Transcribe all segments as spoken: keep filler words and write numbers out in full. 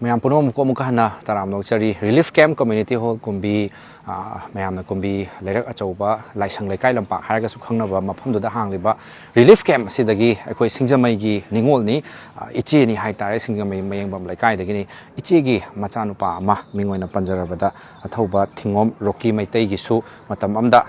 ꯃꯌꯥꯝ ꯄꯨꯝꯅꯃꯛꯄꯨ ꯑꯃꯨꯛꯀ ꯍꯟꯅ ꯇꯔꯥꯝꯅ ꯑꯣꯛꯆꯔꯤ꯫ Relief Camp Community Hall ꯀꯨꯝꯕꯤ, ꯑ, ꯃꯌꯥꯝꯅ ꯀꯨꯝꯕꯤ ꯂꯩꯔꯛ ꯑꯆꯧꯕ ꯂꯥꯏꯁꯪ ꯂꯩꯀꯥꯏ ꯂꯝꯄꯥꯛ ꯍꯥꯏꯔꯒꯁꯨ ꯈꯪꯅꯕ ꯃꯐꯝꯗꯨꯗ ꯍꯥꯡꯂꯤꯕ Relief Camp ꯑꯁꯤꯗꯒꯤ ꯑꯩꯈꯣꯏ ꯁꯤꯡꯖꯃꯩꯒꯤ ꯅꯤꯉꯣꯜꯅꯤ, ꯑ, ꯏꯆꯦꯅꯤ ꯍꯥꯏꯇꯥꯔꯦ, ꯁꯤꯡꯖꯃꯩ ꯃꯌꯦꯡꯕꯝ ꯂꯩꯀꯥꯏꯗꯒꯤꯅꯤ꯫ ꯏꯆꯦꯒꯤ ꯃꯆꯥꯅꯨꯄꯥ ꯑꯃ, ꯃꯤꯡ ꯑꯣꯏꯅ ꯄꯟꯖꯔꯕꯗ ꯑꯊꯧꯕ ꯊꯤꯉꯣꯝ ꯔꯣꯀꯤ ꯃꯩꯇꯩꯒꯤꯁꯨ ꯃꯇꯝ ꯑꯃꯗ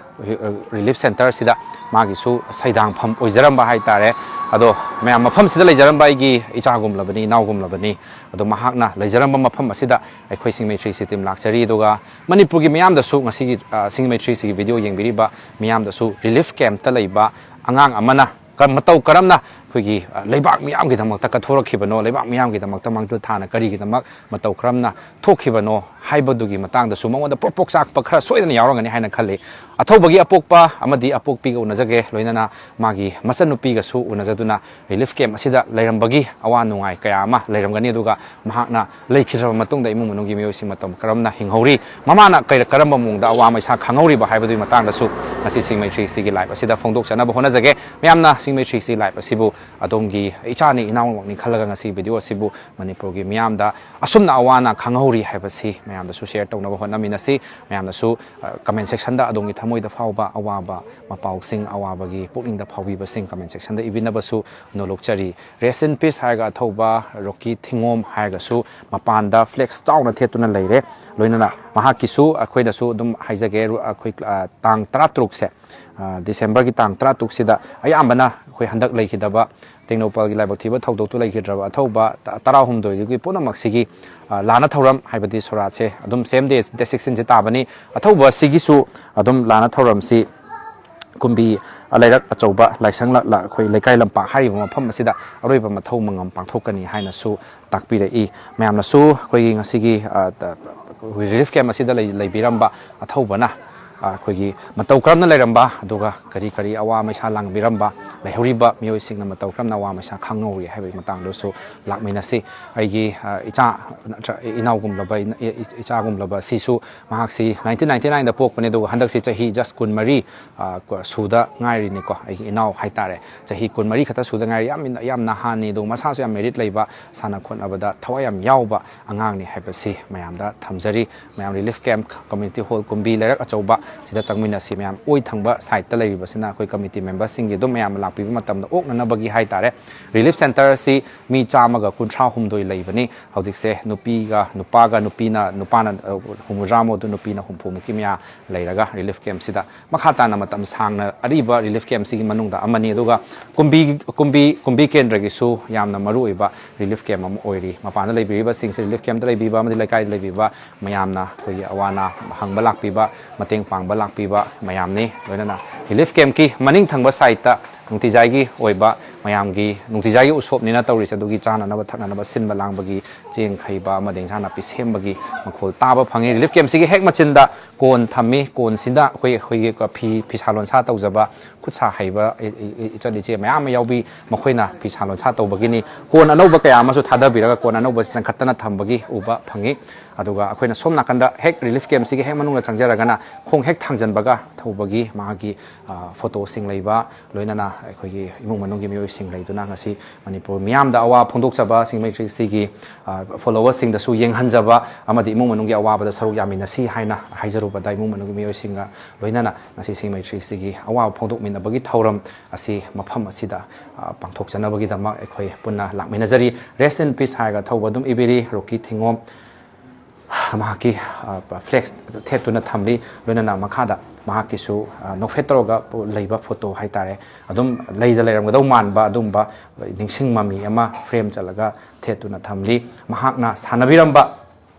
Relief Centre ꯁꯤꯗ ꯃꯥꯒꯤꯁꯨ ꯁꯩꯗꯥꯡꯐꯝ ꯑꯣꯏꯖꯔꯝꯕ ꯍꯥꯏꯇꯥꯔꯦ꯫ ꯑꯗꯣ ꯃꯌꯥꯝ, ꯃꯐꯝꯁꯤꯗ ꯂꯩꯖꯔꯝꯕ ꯑꯩꯒꯤ ꯏꯆꯥꯒꯨꯝꯂꯕꯅꯤ, ꯏꯅꯥꯎꯒꯨꯝꯂꯕꯅꯤ꯫ ꯑꯗꯣ ꯃꯍꯥꯛꯅ ꯂꯩꯖꯔꯝꯕ ꯃꯐꯝ ꯑꯁꯤꯗ ꯑꯩꯈꯣꯏ ꯁꯤꯡꯖꯃꯩ ꯊ꯭ꯔꯤ ꯁꯤꯛꯁꯇꯤ team ꯂꯥꯛꯆꯔꯤ꯫ ꯑꯗꯨꯒ ꯃꯅꯤꯄꯨꯔꯒꯤ ꯃꯤꯌꯥꯝꯗꯁꯨ, ꯉꯁꯤꯒꯤ, ꯑ, ꯁꯤꯡꯖꯃꯩ ꯊ꯭ꯔꯤ ꯁꯤꯛꯁꯇꯤꯒꯤ video ꯌꯦꯡꯕꯤꯔꯤꯕ ꯃꯤꯌꯥꯝꯗꯁꯨ, relief camp ꯇ ꯂꯩꯕ ꯑꯉꯥꯡ ꯑꯃꯅ ꯀ-, ꯃꯇꯧ ꯀꯔꯝꯅ ꯑꯩꯈꯣꯏꯒꯤ, ꯑ, ꯂꯩꯕꯥꯛ ꯃꯤꯌꯥꯝꯒꯤꯗꯃꯛꯇ ꯀꯠꯊꯣꯔꯛꯈꯤꯕꯅꯣ, ꯂꯩꯕꯥꯛ ꯃꯤꯌꯥꯝꯒꯤꯗꯃꯛꯇ ꯃꯥꯡꯖꯤꯜ ꯊꯥꯅ ꯀꯔꯤꯒꯤꯗꯃꯛ ꯃꯇꯧ ꯀꯔꯝꯅ ꯊꯣꯛꯈꯤꯕꯅꯣ ꯍꯥꯏꯕꯗꯨꯒꯤ ꯃꯇꯥꯡꯗꯁꯨ ꯃꯉꯣꯟꯗ ꯄ꯭ꯔꯣꯛ ꯄ꯭ꯔꯣꯛ ꯆꯥꯛꯄ ꯈꯔ ꯁꯣꯏꯗꯅ ꯌꯥꯎꯔꯝꯒꯅꯤ ꯍꯥꯏꯅ ꯈꯜꯂꯤ꯫ ꯑꯊꯧꯕꯒꯤ ꯑꯄꯣꯛꯄ ꯑꯃꯗꯤ ꯑꯄꯣꯛꯄꯤꯒ ꯎꯅꯖꯒꯦ, ꯂꯣꯏꯅꯅ ꯃꯥꯒꯤ ꯃꯆꯟꯅꯨꯄꯤꯒꯁꯨ ꯎꯅꯖꯗꯨꯅ relief camp ꯑꯁꯤꯗ ꯂꯩꯔꯝꯕꯒꯤ ꯑꯋꯥ ꯅꯨꯡꯉꯥꯏ ꯀꯌꯥ ꯑꯃ ꯂꯩꯔꯝꯒꯅꯤ꯫ ꯑꯗꯨꯒ ꯃꯍꯥꯛꯅ ꯂꯩꯈꯤꯗ꯭ꯔꯕ ꯃꯇꯨꯡꯗ ꯏꯃꯨꯡ ꯃꯅꯨꯡꯒꯤ ꯃꯤꯑꯣꯏꯁꯤꯡ ꯃꯇꯧ ꯀꯔꯝꯅ ꯍꯤꯡꯍꯧꯔꯤ, ꯃꯃꯥꯅ ꯀꯩ-, ꯀꯔꯝꯕ ꯃꯑꯣꯡꯗ ꯑꯋꯥ ꯃꯩꯁꯥ ꯈꯪꯍꯧꯔꯤꯕ ꯍꯥꯏꯕꯗꯨꯒꯤ ꯃꯇꯥꯡꯗꯁꯨ ꯉꯁꯤ ꯁꯤꯡꯖꯃꯩ ꯊ꯭ꯔꯤ ꯁꯤꯛꯁꯇꯤꯒꯤ live ꯑꯁꯤꯗ ꯐꯣꯡꯗꯣꯛꯆꯅꯕ ꯍꯣꯠꯅꯖꯒꯦ꯫ ꯃꯌꯥꯝꯅ ꯁꯤꯡꯖꯃꯩ ꯊ꯭ꯔꯤ ꯁꯤꯛꯁꯇꯤ live ꯑꯁꯤꯕꯨ ꯑꯗꯣꯝꯒꯤ ꯏꯆꯥꯅꯤ ꯏꯅꯥꯎꯃꯛꯅꯤ ꯈꯜꯂꯒ ꯉꯁꯤ video ꯑꯁꯤꯕꯨ ꯃꯅꯤꯄꯨꯔꯒꯤ ꯃꯤꯌꯥꯝꯗ ꯑꯁꯨꯝꯅ ꯑꯋꯥ ꯑꯅꯥ ꯈꯪꯍꯧꯔꯤ ꯍꯥꯏꯕꯁꯤ ꯃꯌꯥꯝꯗꯁꯨ share ꯇꯧꯅꯕ ꯍꯣꯠꯅꯃꯤꯟꯅꯁꯤ꯫ ꯃꯌꯥꯝꯅꯁꯨ, ꯑ, comment section ꯗ ꯑꯗꯣꯝꯒꯤ ꯊꯃꯣꯏꯗ ꯐꯥꯎꯕ ꯑꯋꯥꯕ ꯃꯄꯥꯎꯁꯤꯡ, ꯑꯋꯥꯕꯒꯤ ꯄꯨꯛꯅꯤꯡꯗ ꯐꯥꯎꯕꯤꯕꯁꯤꯡ comment section the ꯏꯕꯤꯅꯕꯁꯨ ꯅꯣꯂꯣꯛꯆꯔꯤ꯫ Rest in peace ꯍꯥꯏꯔꯒ ꯑꯊꯧꯕ ꯔꯣꯀꯤ ꯊꯤꯉꯣꯝ ꯍꯥꯏꯔꯒꯁꯨ ꯃꯄꯥꯟꯗ flex ꯆꯥꯎꯅ ꯊꯦꯠꯇꯨꯅ ꯂꯩꯔꯦ꯫ ꯂꯣꯏꯅꯅ ꯃꯍꯥꯛꯀꯤꯁꯨ ꯑꯩꯈꯣꯏꯅꯁꯨ ꯑꯗꯨꯝ ꯍꯥꯏꯖꯒꯦ, ꯑꯩꯈꯣꯏ, ꯑ, ꯇꯥꯡ ꯇꯔꯥꯇꯔꯨꯛꯁꯦ, ꯑ, December ꯒꯤ ꯇꯥꯡ ꯇꯔꯥꯇꯔꯨꯛꯁꯤꯗ ꯑꯌꯥꯝꯕꯅ ꯑꯩꯈꯣꯏ ꯍꯟꯗꯛ ꯂꯩꯈꯤꯗꯕ ꯇꯦꯡꯅꯧꯄꯜꯒꯤ ꯂꯥꯏꯕꯛ ꯊꯤꯕ ꯊꯧꯗꯣꯛꯇ ꯂꯩꯈꯤꯗ꯭ꯔꯕ ꯑꯊꯧꯕ ꯇ-, ꯇꯔꯥꯍꯨꯝꯗꯣꯏꯗꯨꯒꯤ ꯄꯨꯝꯅꯃꯛꯁꯤꯒꯤ, ꯑ, ꯂꯥꯟꯅ ꯊꯧꯔꯝ, ꯍꯥꯏꯕꯗꯤ ꯁꯣꯔꯥꯠꯁꯦ ꯑꯗꯨꯝ same day, date sixteen ꯁꯦ ꯇꯥꯕꯅꯤ꯫ ꯑꯊꯧꯕ ꯑꯁꯤꯒꯤꯁꯨ ꯑꯗꯨꯝ ꯂꯥꯟꯅ ꯊꯧꯔꯝꯁꯤ ꯀꯨꯝꯕꯤ, ꯑ, ꯂꯩꯔꯛ ꯑꯆꯧꯕ ꯂꯥꯏꯁꯪ ꯂ-, ꯂ-, ꯑꯩꯈꯣꯏ ꯂꯩꯀꯥꯏ ꯂꯝꯄꯥꯛ ꯍꯥꯏꯔꯤꯕ ꯃꯐꯝ ꯑꯁꯤꯗ ꯑꯔꯣꯏꯕ ꯃꯊꯧ ꯃꯉꯝ ꯄꯥꯡꯊꯣꯛꯀꯅꯤ ꯍꯥꯏꯅꯁꯨ ꯇꯥꯛꯄꯤꯔꯛꯏ꯫ ꯃꯌꯥꯝꯅꯁꯨ ꯑꯩꯈꯣꯏꯒꯤ ꯉꯁꯤꯒꯤ, ꯑ, ꯇ-, ꯑꯩꯈꯣꯏ relief camp ꯑꯁꯤꯗ ꯂꯩ-, ꯂꯩꯕꯤꯔꯝꯕ ꯑꯊꯧꯕꯅ ꯑꯩꯈꯣꯏꯒꯤ ꯃꯇꯧ ꯀꯔꯝꯅ ꯂꯩꯔꯝꯕ, ꯑꯗꯨꯒ ꯀꯔꯤ ꯀꯔꯤ ꯑꯋꯥ ꯃꯩꯁꯥ ꯂꯥꯡꯕꯤꯔꯝꯕ, ꯂꯩꯍꯧꯔꯤꯕ ꯃꯤꯑꯣꯏꯁꯤꯡꯅ ꯃꯇꯧ ꯀꯔꯝꯅ ꯑꯋꯥ ꯃꯩꯁꯥ ꯈꯥꯡꯅꯧꯔꯤ ꯍꯥꯏꯕꯒꯤ ꯃꯇꯥꯡꯗꯁꯨ ꯂꯥꯛꯃꯤꯟꯅꯁꯤ꯫ ꯑꯩꯒꯤ ꯏꯆꯥ ꯅꯠꯇ꯭ꯔ ꯏꯅꯥꯎꯒꯨꯝꯂꯕ, ꯏꯆꯥꯒꯨꯝꯂꯕ ꯑꯁꯤꯁꯨ, ꯃꯍꯥꯛꯁꯤ ꯅꯥꯏꯟꯇꯤꯟ ꯅꯥꯏꯟꯇꯤ ꯅꯥꯏꯟꯗ ꯄꯣꯛꯄꯅꯤ, ꯑꯗꯨꯒ ꯍꯟꯗꯛꯁꯤ ꯆꯍꯤ just ꯀꯨꯟꯃꯔꯤ ꯁꯨꯗ ꯉꯥꯏꯔꯤꯅꯤꯀꯣ꯫ ꯑꯩꯒꯤ ꯏꯅꯥꯎ ꯍꯥꯏꯇꯥꯔꯦ, ꯆꯍꯤ ꯀꯨꯟꯃꯔꯤ ꯈꯛꯇ ꯁꯨꯗ ꯉꯥꯏꯔꯤ꯫ ꯌꯥꯝ ꯌꯥꯝ ꯅꯍꯥꯅꯤ, ꯑꯗꯨꯒ ꯃꯁꯥꯁꯨ ꯌꯥꯝ merit ꯂꯩꯕ, ꯁꯥꯟꯅ ꯈꯣꯠꯅꯕꯗ ꯊꯋꯥꯏ ꯌꯥꯝ ꯌꯥꯎꯕ ꯑꯉꯥꯡꯅꯤ ꯍꯥꯏꯕꯁꯤ ꯃꯌꯥꯝꯗ ꯊꯝꯖꯔꯤ꯫ ꯃꯌꯥꯝ relief camp, community hall, ꯀꯨꯝꯕꯤ ꯂꯩꯔꯛ ꯑꯆꯧꯕ ꯁꯤꯗ ꯆꯪꯃꯤꯟꯅꯁꯤ꯫ ꯃꯌꯥꯝ ꯑꯣꯏ ꯊꯪꯕ sideꯇ ꯂꯩꯔꯤꯕꯁꯤꯅ ꯑꯩꯈꯣꯏ committee memberꯁꯤꯡꯒꯤ ꯑꯗꯨꯝ ꯃꯌꯥꯝꯅ ꯂꯥꯛꯄꯤꯕ ꯃꯇꯝꯗ ꯑꯣꯛꯅꯅꯕꯒꯤ ꯍꯥꯏꯇꯥꯔꯦ꯫ Relief centre ꯑꯁꯤ ꯃꯤ ꯆꯥꯝꯃꯒ ꯀꯨꯟꯊ꯭ꯔꯥ ꯍꯨꯝꯗꯣꯏ ꯂꯩꯕꯅꯤ꯫ ꯍꯧꯖꯤꯛꯁꯦ ꯅꯨꯄꯤꯒ ꯅꯨꯄꯥꯒ, ꯅꯨꯄꯤꯅ, ꯅꯨꯄꯥꯅ ꯍꯨꯝꯐꯨꯇꯔꯥꯃꯨꯛ, ꯑꯗꯨ ꯅꯨꯄꯤꯅ ꯍꯨꯝꯐꯨꯃꯨꯛꯀꯤ ꯃꯌꯥ ꯂꯩꯔꯒ relief campꯁꯤꯗ ꯃꯈꯥ ꯇꯥꯅ ꯃꯇꯝ ꯁꯥꯡꯅ ꯑꯔꯤꯕ relief campꯁꯤꯒꯤ ꯃꯅꯨꯡꯗ ꯑꯃꯅꯤ꯫ ꯑꯗꯨꯒ ꯀꯨꯝꯕꯤ ꯀꯨꯝꯕꯤ ꯀꯨꯝꯕꯤ ꯀꯦꯟꯗ꯭ꯔꯒꯤꯁꯨ ꯌꯥꯝꯅ ꯃꯔꯨ ꯑꯣꯏꯕ relief camp ꯑꯃ ꯑꯣꯏꯔꯤ꯫ ꯃꯄꯥꯟꯗ ꯂꯩꯕꯤꯔꯤꯕꯁꯤꯡꯁꯦ, relief campꯇ ꯂꯩꯕꯤꯕ ꯑꯃꯗꯤ ꯂꯩꯀꯥꯏꯗ ꯂꯩꯕꯤꯕ ꯃꯌꯥꯝꯅ ꯑꯩꯈꯣꯏꯒꯤ ꯑꯋꯥ ꯑꯅꯥ ꯍꯪꯕ ꯂꯥꯛꯄꯤꯕ, ꯃꯇꯦꯡ ꯄꯥꯡꯕ ꯂꯥꯛꯄꯤꯕ ꯃꯌꯥꯝꯅꯤ꯫ ꯂꯣꯏꯅꯅ relief campꯀꯤ ꯃꯅꯤꯡ ꯊꯪꯕ sideꯇ ꯅꯨꯡꯇꯤꯖꯥꯏꯒꯤ ꯑꯣꯏꯕ, ꯃꯌꯥꯝꯒꯤ ꯅꯨꯡꯇꯤꯖꯥꯏꯒꯤ ꯎꯁꯣꯞꯅꯤꯅ ꯇꯧꯔꯤꯁꯦ, ꯑꯗꯨꯒꯤ ꯆꯥꯅꯅꯕ ꯊꯛꯅꯅꯕ ꯁꯤꯟꯕ ꯂꯥꯡꯕꯒꯤ ꯆꯦꯡ ꯈꯩꯕ ꯑꯃꯗꯤ ꯏꯟꯁꯥꯡ ꯅꯥꯄꯤ ꯁꯦꯝꯕꯒꯤ ꯃꯈꯣꯜ ꯇꯥꯕ ꯐꯪꯉꯤ꯫ Relief campꯁꯤꯒꯤ ꯍꯦꯛ ꯃꯆꯤꯟꯗ ꯀꯣꯟ ꯊꯝꯃꯤ꯫ ꯀꯣꯟꯁꯤꯗ ꯑꯩꯈꯣꯏ, ꯑꯩꯈꯣꯏꯒꯤ ꯐꯤ, ꯐꯤꯁꯥ ꯂꯣꯟꯁꯥ ꯇꯧꯖꯕ, ꯈꯨꯠ ꯁꯥ ꯍꯩꯕ ꯏ-, ꯏ-, ꯏꯆꯟ ꯏꯆꯦ ꯃꯌꯥꯝ ꯑꯃ ꯌꯥꯎꯕꯤ꯫ ꯃꯈꯣꯏꯅ ꯐꯤꯁꯥ ꯂꯣꯟꯁꯥ ꯇꯧꯕꯒꯤꯅꯤ꯫ ꯀꯣꯟ ꯑꯅꯧꯕ ꯀꯌꯥ ꯑꯃꯁꯨ ꯊꯥꯗꯕꯤꯔꯒ ꯀꯣꯟ ꯑꯅꯧꯕꯁꯤ ꯆꯟꯈꯠꯇꯅ ꯊꯝꯕꯒꯤ ꯎꯕ ꯐꯪꯉꯤ꯫ ꯑꯗꯨꯒ ꯑꯩꯈꯣꯏꯅ ꯁꯣꯝ ꯅꯥꯀꯟꯗ ꯍꯦꯛ relief campꯁꯤꯒꯤ ꯍꯦꯛ ꯃꯅꯨꯡꯗ ꯆꯪꯖꯔꯒꯅ ꯈꯣꯡ ꯍꯦꯛ ꯊꯥꯡꯖꯟꯕꯒ ꯊꯧꯕꯒꯤ ꯃꯥꯒꯤ, ꯑ, ꯐꯣꯇꯣꯁꯤꯡ ꯂꯩꯕ, ꯂꯣꯏꯅꯅ ꯑꯩꯈꯣꯏꯒꯤ ꯏꯃꯨꯡ ꯃꯅꯨꯡꯒꯤ ꯃꯤꯑꯣꯏꯁꯤꯡ ꯂꯩꯗꯨꯅ ꯉꯁꯤ ꯃꯅꯤꯄꯨꯔ ꯃꯤꯌꯥꯝꯗ ꯑꯋꯥ ꯐꯣꯡꯗꯣꯛꯆꯕ ꯁꯤꯡꯃꯩ ꯊ꯭ꯔꯤ ꯁꯤꯛꯁ ꯁꯤꯒꯤ, ꯑ, followersꯁꯤꯡꯗꯁꯨ ꯌꯦꯡꯍꯟꯖꯕ ꯑꯃꯗꯤ ꯏꯃꯨꯡ ꯃꯅꯨꯡꯒꯤ ꯑꯋꯥꯕꯗ ꯁꯔꯨꯛ ꯌꯥꯃꯤꯟꯅꯁꯤ ꯍꯥꯏꯅ ꯍꯥꯏꯖꯔꯨꯕꯗ, ꯏꯃꯨꯡ ꯃꯅꯨꯡꯒꯤ ꯃꯤꯑꯣꯏꯁꯤꯡꯒ ꯂꯣꯏꯅꯅ ꯉꯁꯤ ꯁꯤꯡꯃꯩ ꯊ꯭ꯔꯤ ꯁꯤꯛꯁ ꯁꯤꯒꯤ ꯑꯋꯥꯕ ꯐꯣꯡꯗꯣꯛꯃꯤꯟꯅꯕꯒꯤ ꯊꯧꯔꯝ ꯑꯁꯤ ꯃꯐꯝ ꯑꯁꯤꯗ, ꯑ, ꯄꯥꯡꯊꯣꯛꯆꯅꯕꯒꯤꯗꯃꯛ ꯑꯩꯈꯣꯏ ꯄꯨꯟꯅ ꯂꯥꯛꯃꯤꯟꯅꯖꯔꯤ꯫ Rest in peace ꯍꯥꯏꯔꯒ ꯊꯧꯕ ꯑꯗꯨꯝ ꯏꯕꯤꯔꯤ ꯔꯣꯀꯤ ꯊꯤꯉꯣꯝ꯫ ꯃꯍꯥꯛꯀꯤ, ꯑ, flex ꯊꯦꯠꯇꯨꯅ ꯊꯝꯂꯤ꯫ ꯂꯣꯏꯅꯅ ꯃꯈꯥꯗ ꯃꯍꯥꯛꯀꯤꯁꯨ, ꯑ, ꯅꯣꯛꯐꯦꯠ ꯇꯧꯔꯒ ꯂꯩꯕ ꯐꯣꯇꯣ ꯍꯥꯏꯇꯥꯔꯦ, ꯑꯗꯨꯝ ꯂꯩꯗ ꯂꯩꯔꯝꯒꯗꯧ ꯃꯥꯟꯕ ꯑꯗꯨꯝꯕ ꯅꯤꯡꯁꯤꯡ ꯃꯃꯤ ꯑꯃ frame ꯆꯠꯂꯒ ꯊꯦꯠꯇꯨꯅ ꯊꯝꯂꯤ꯫ ꯃꯍꯥꯛꯅ ꯁꯥꯟꯅꯕꯤꯔꯝꯕ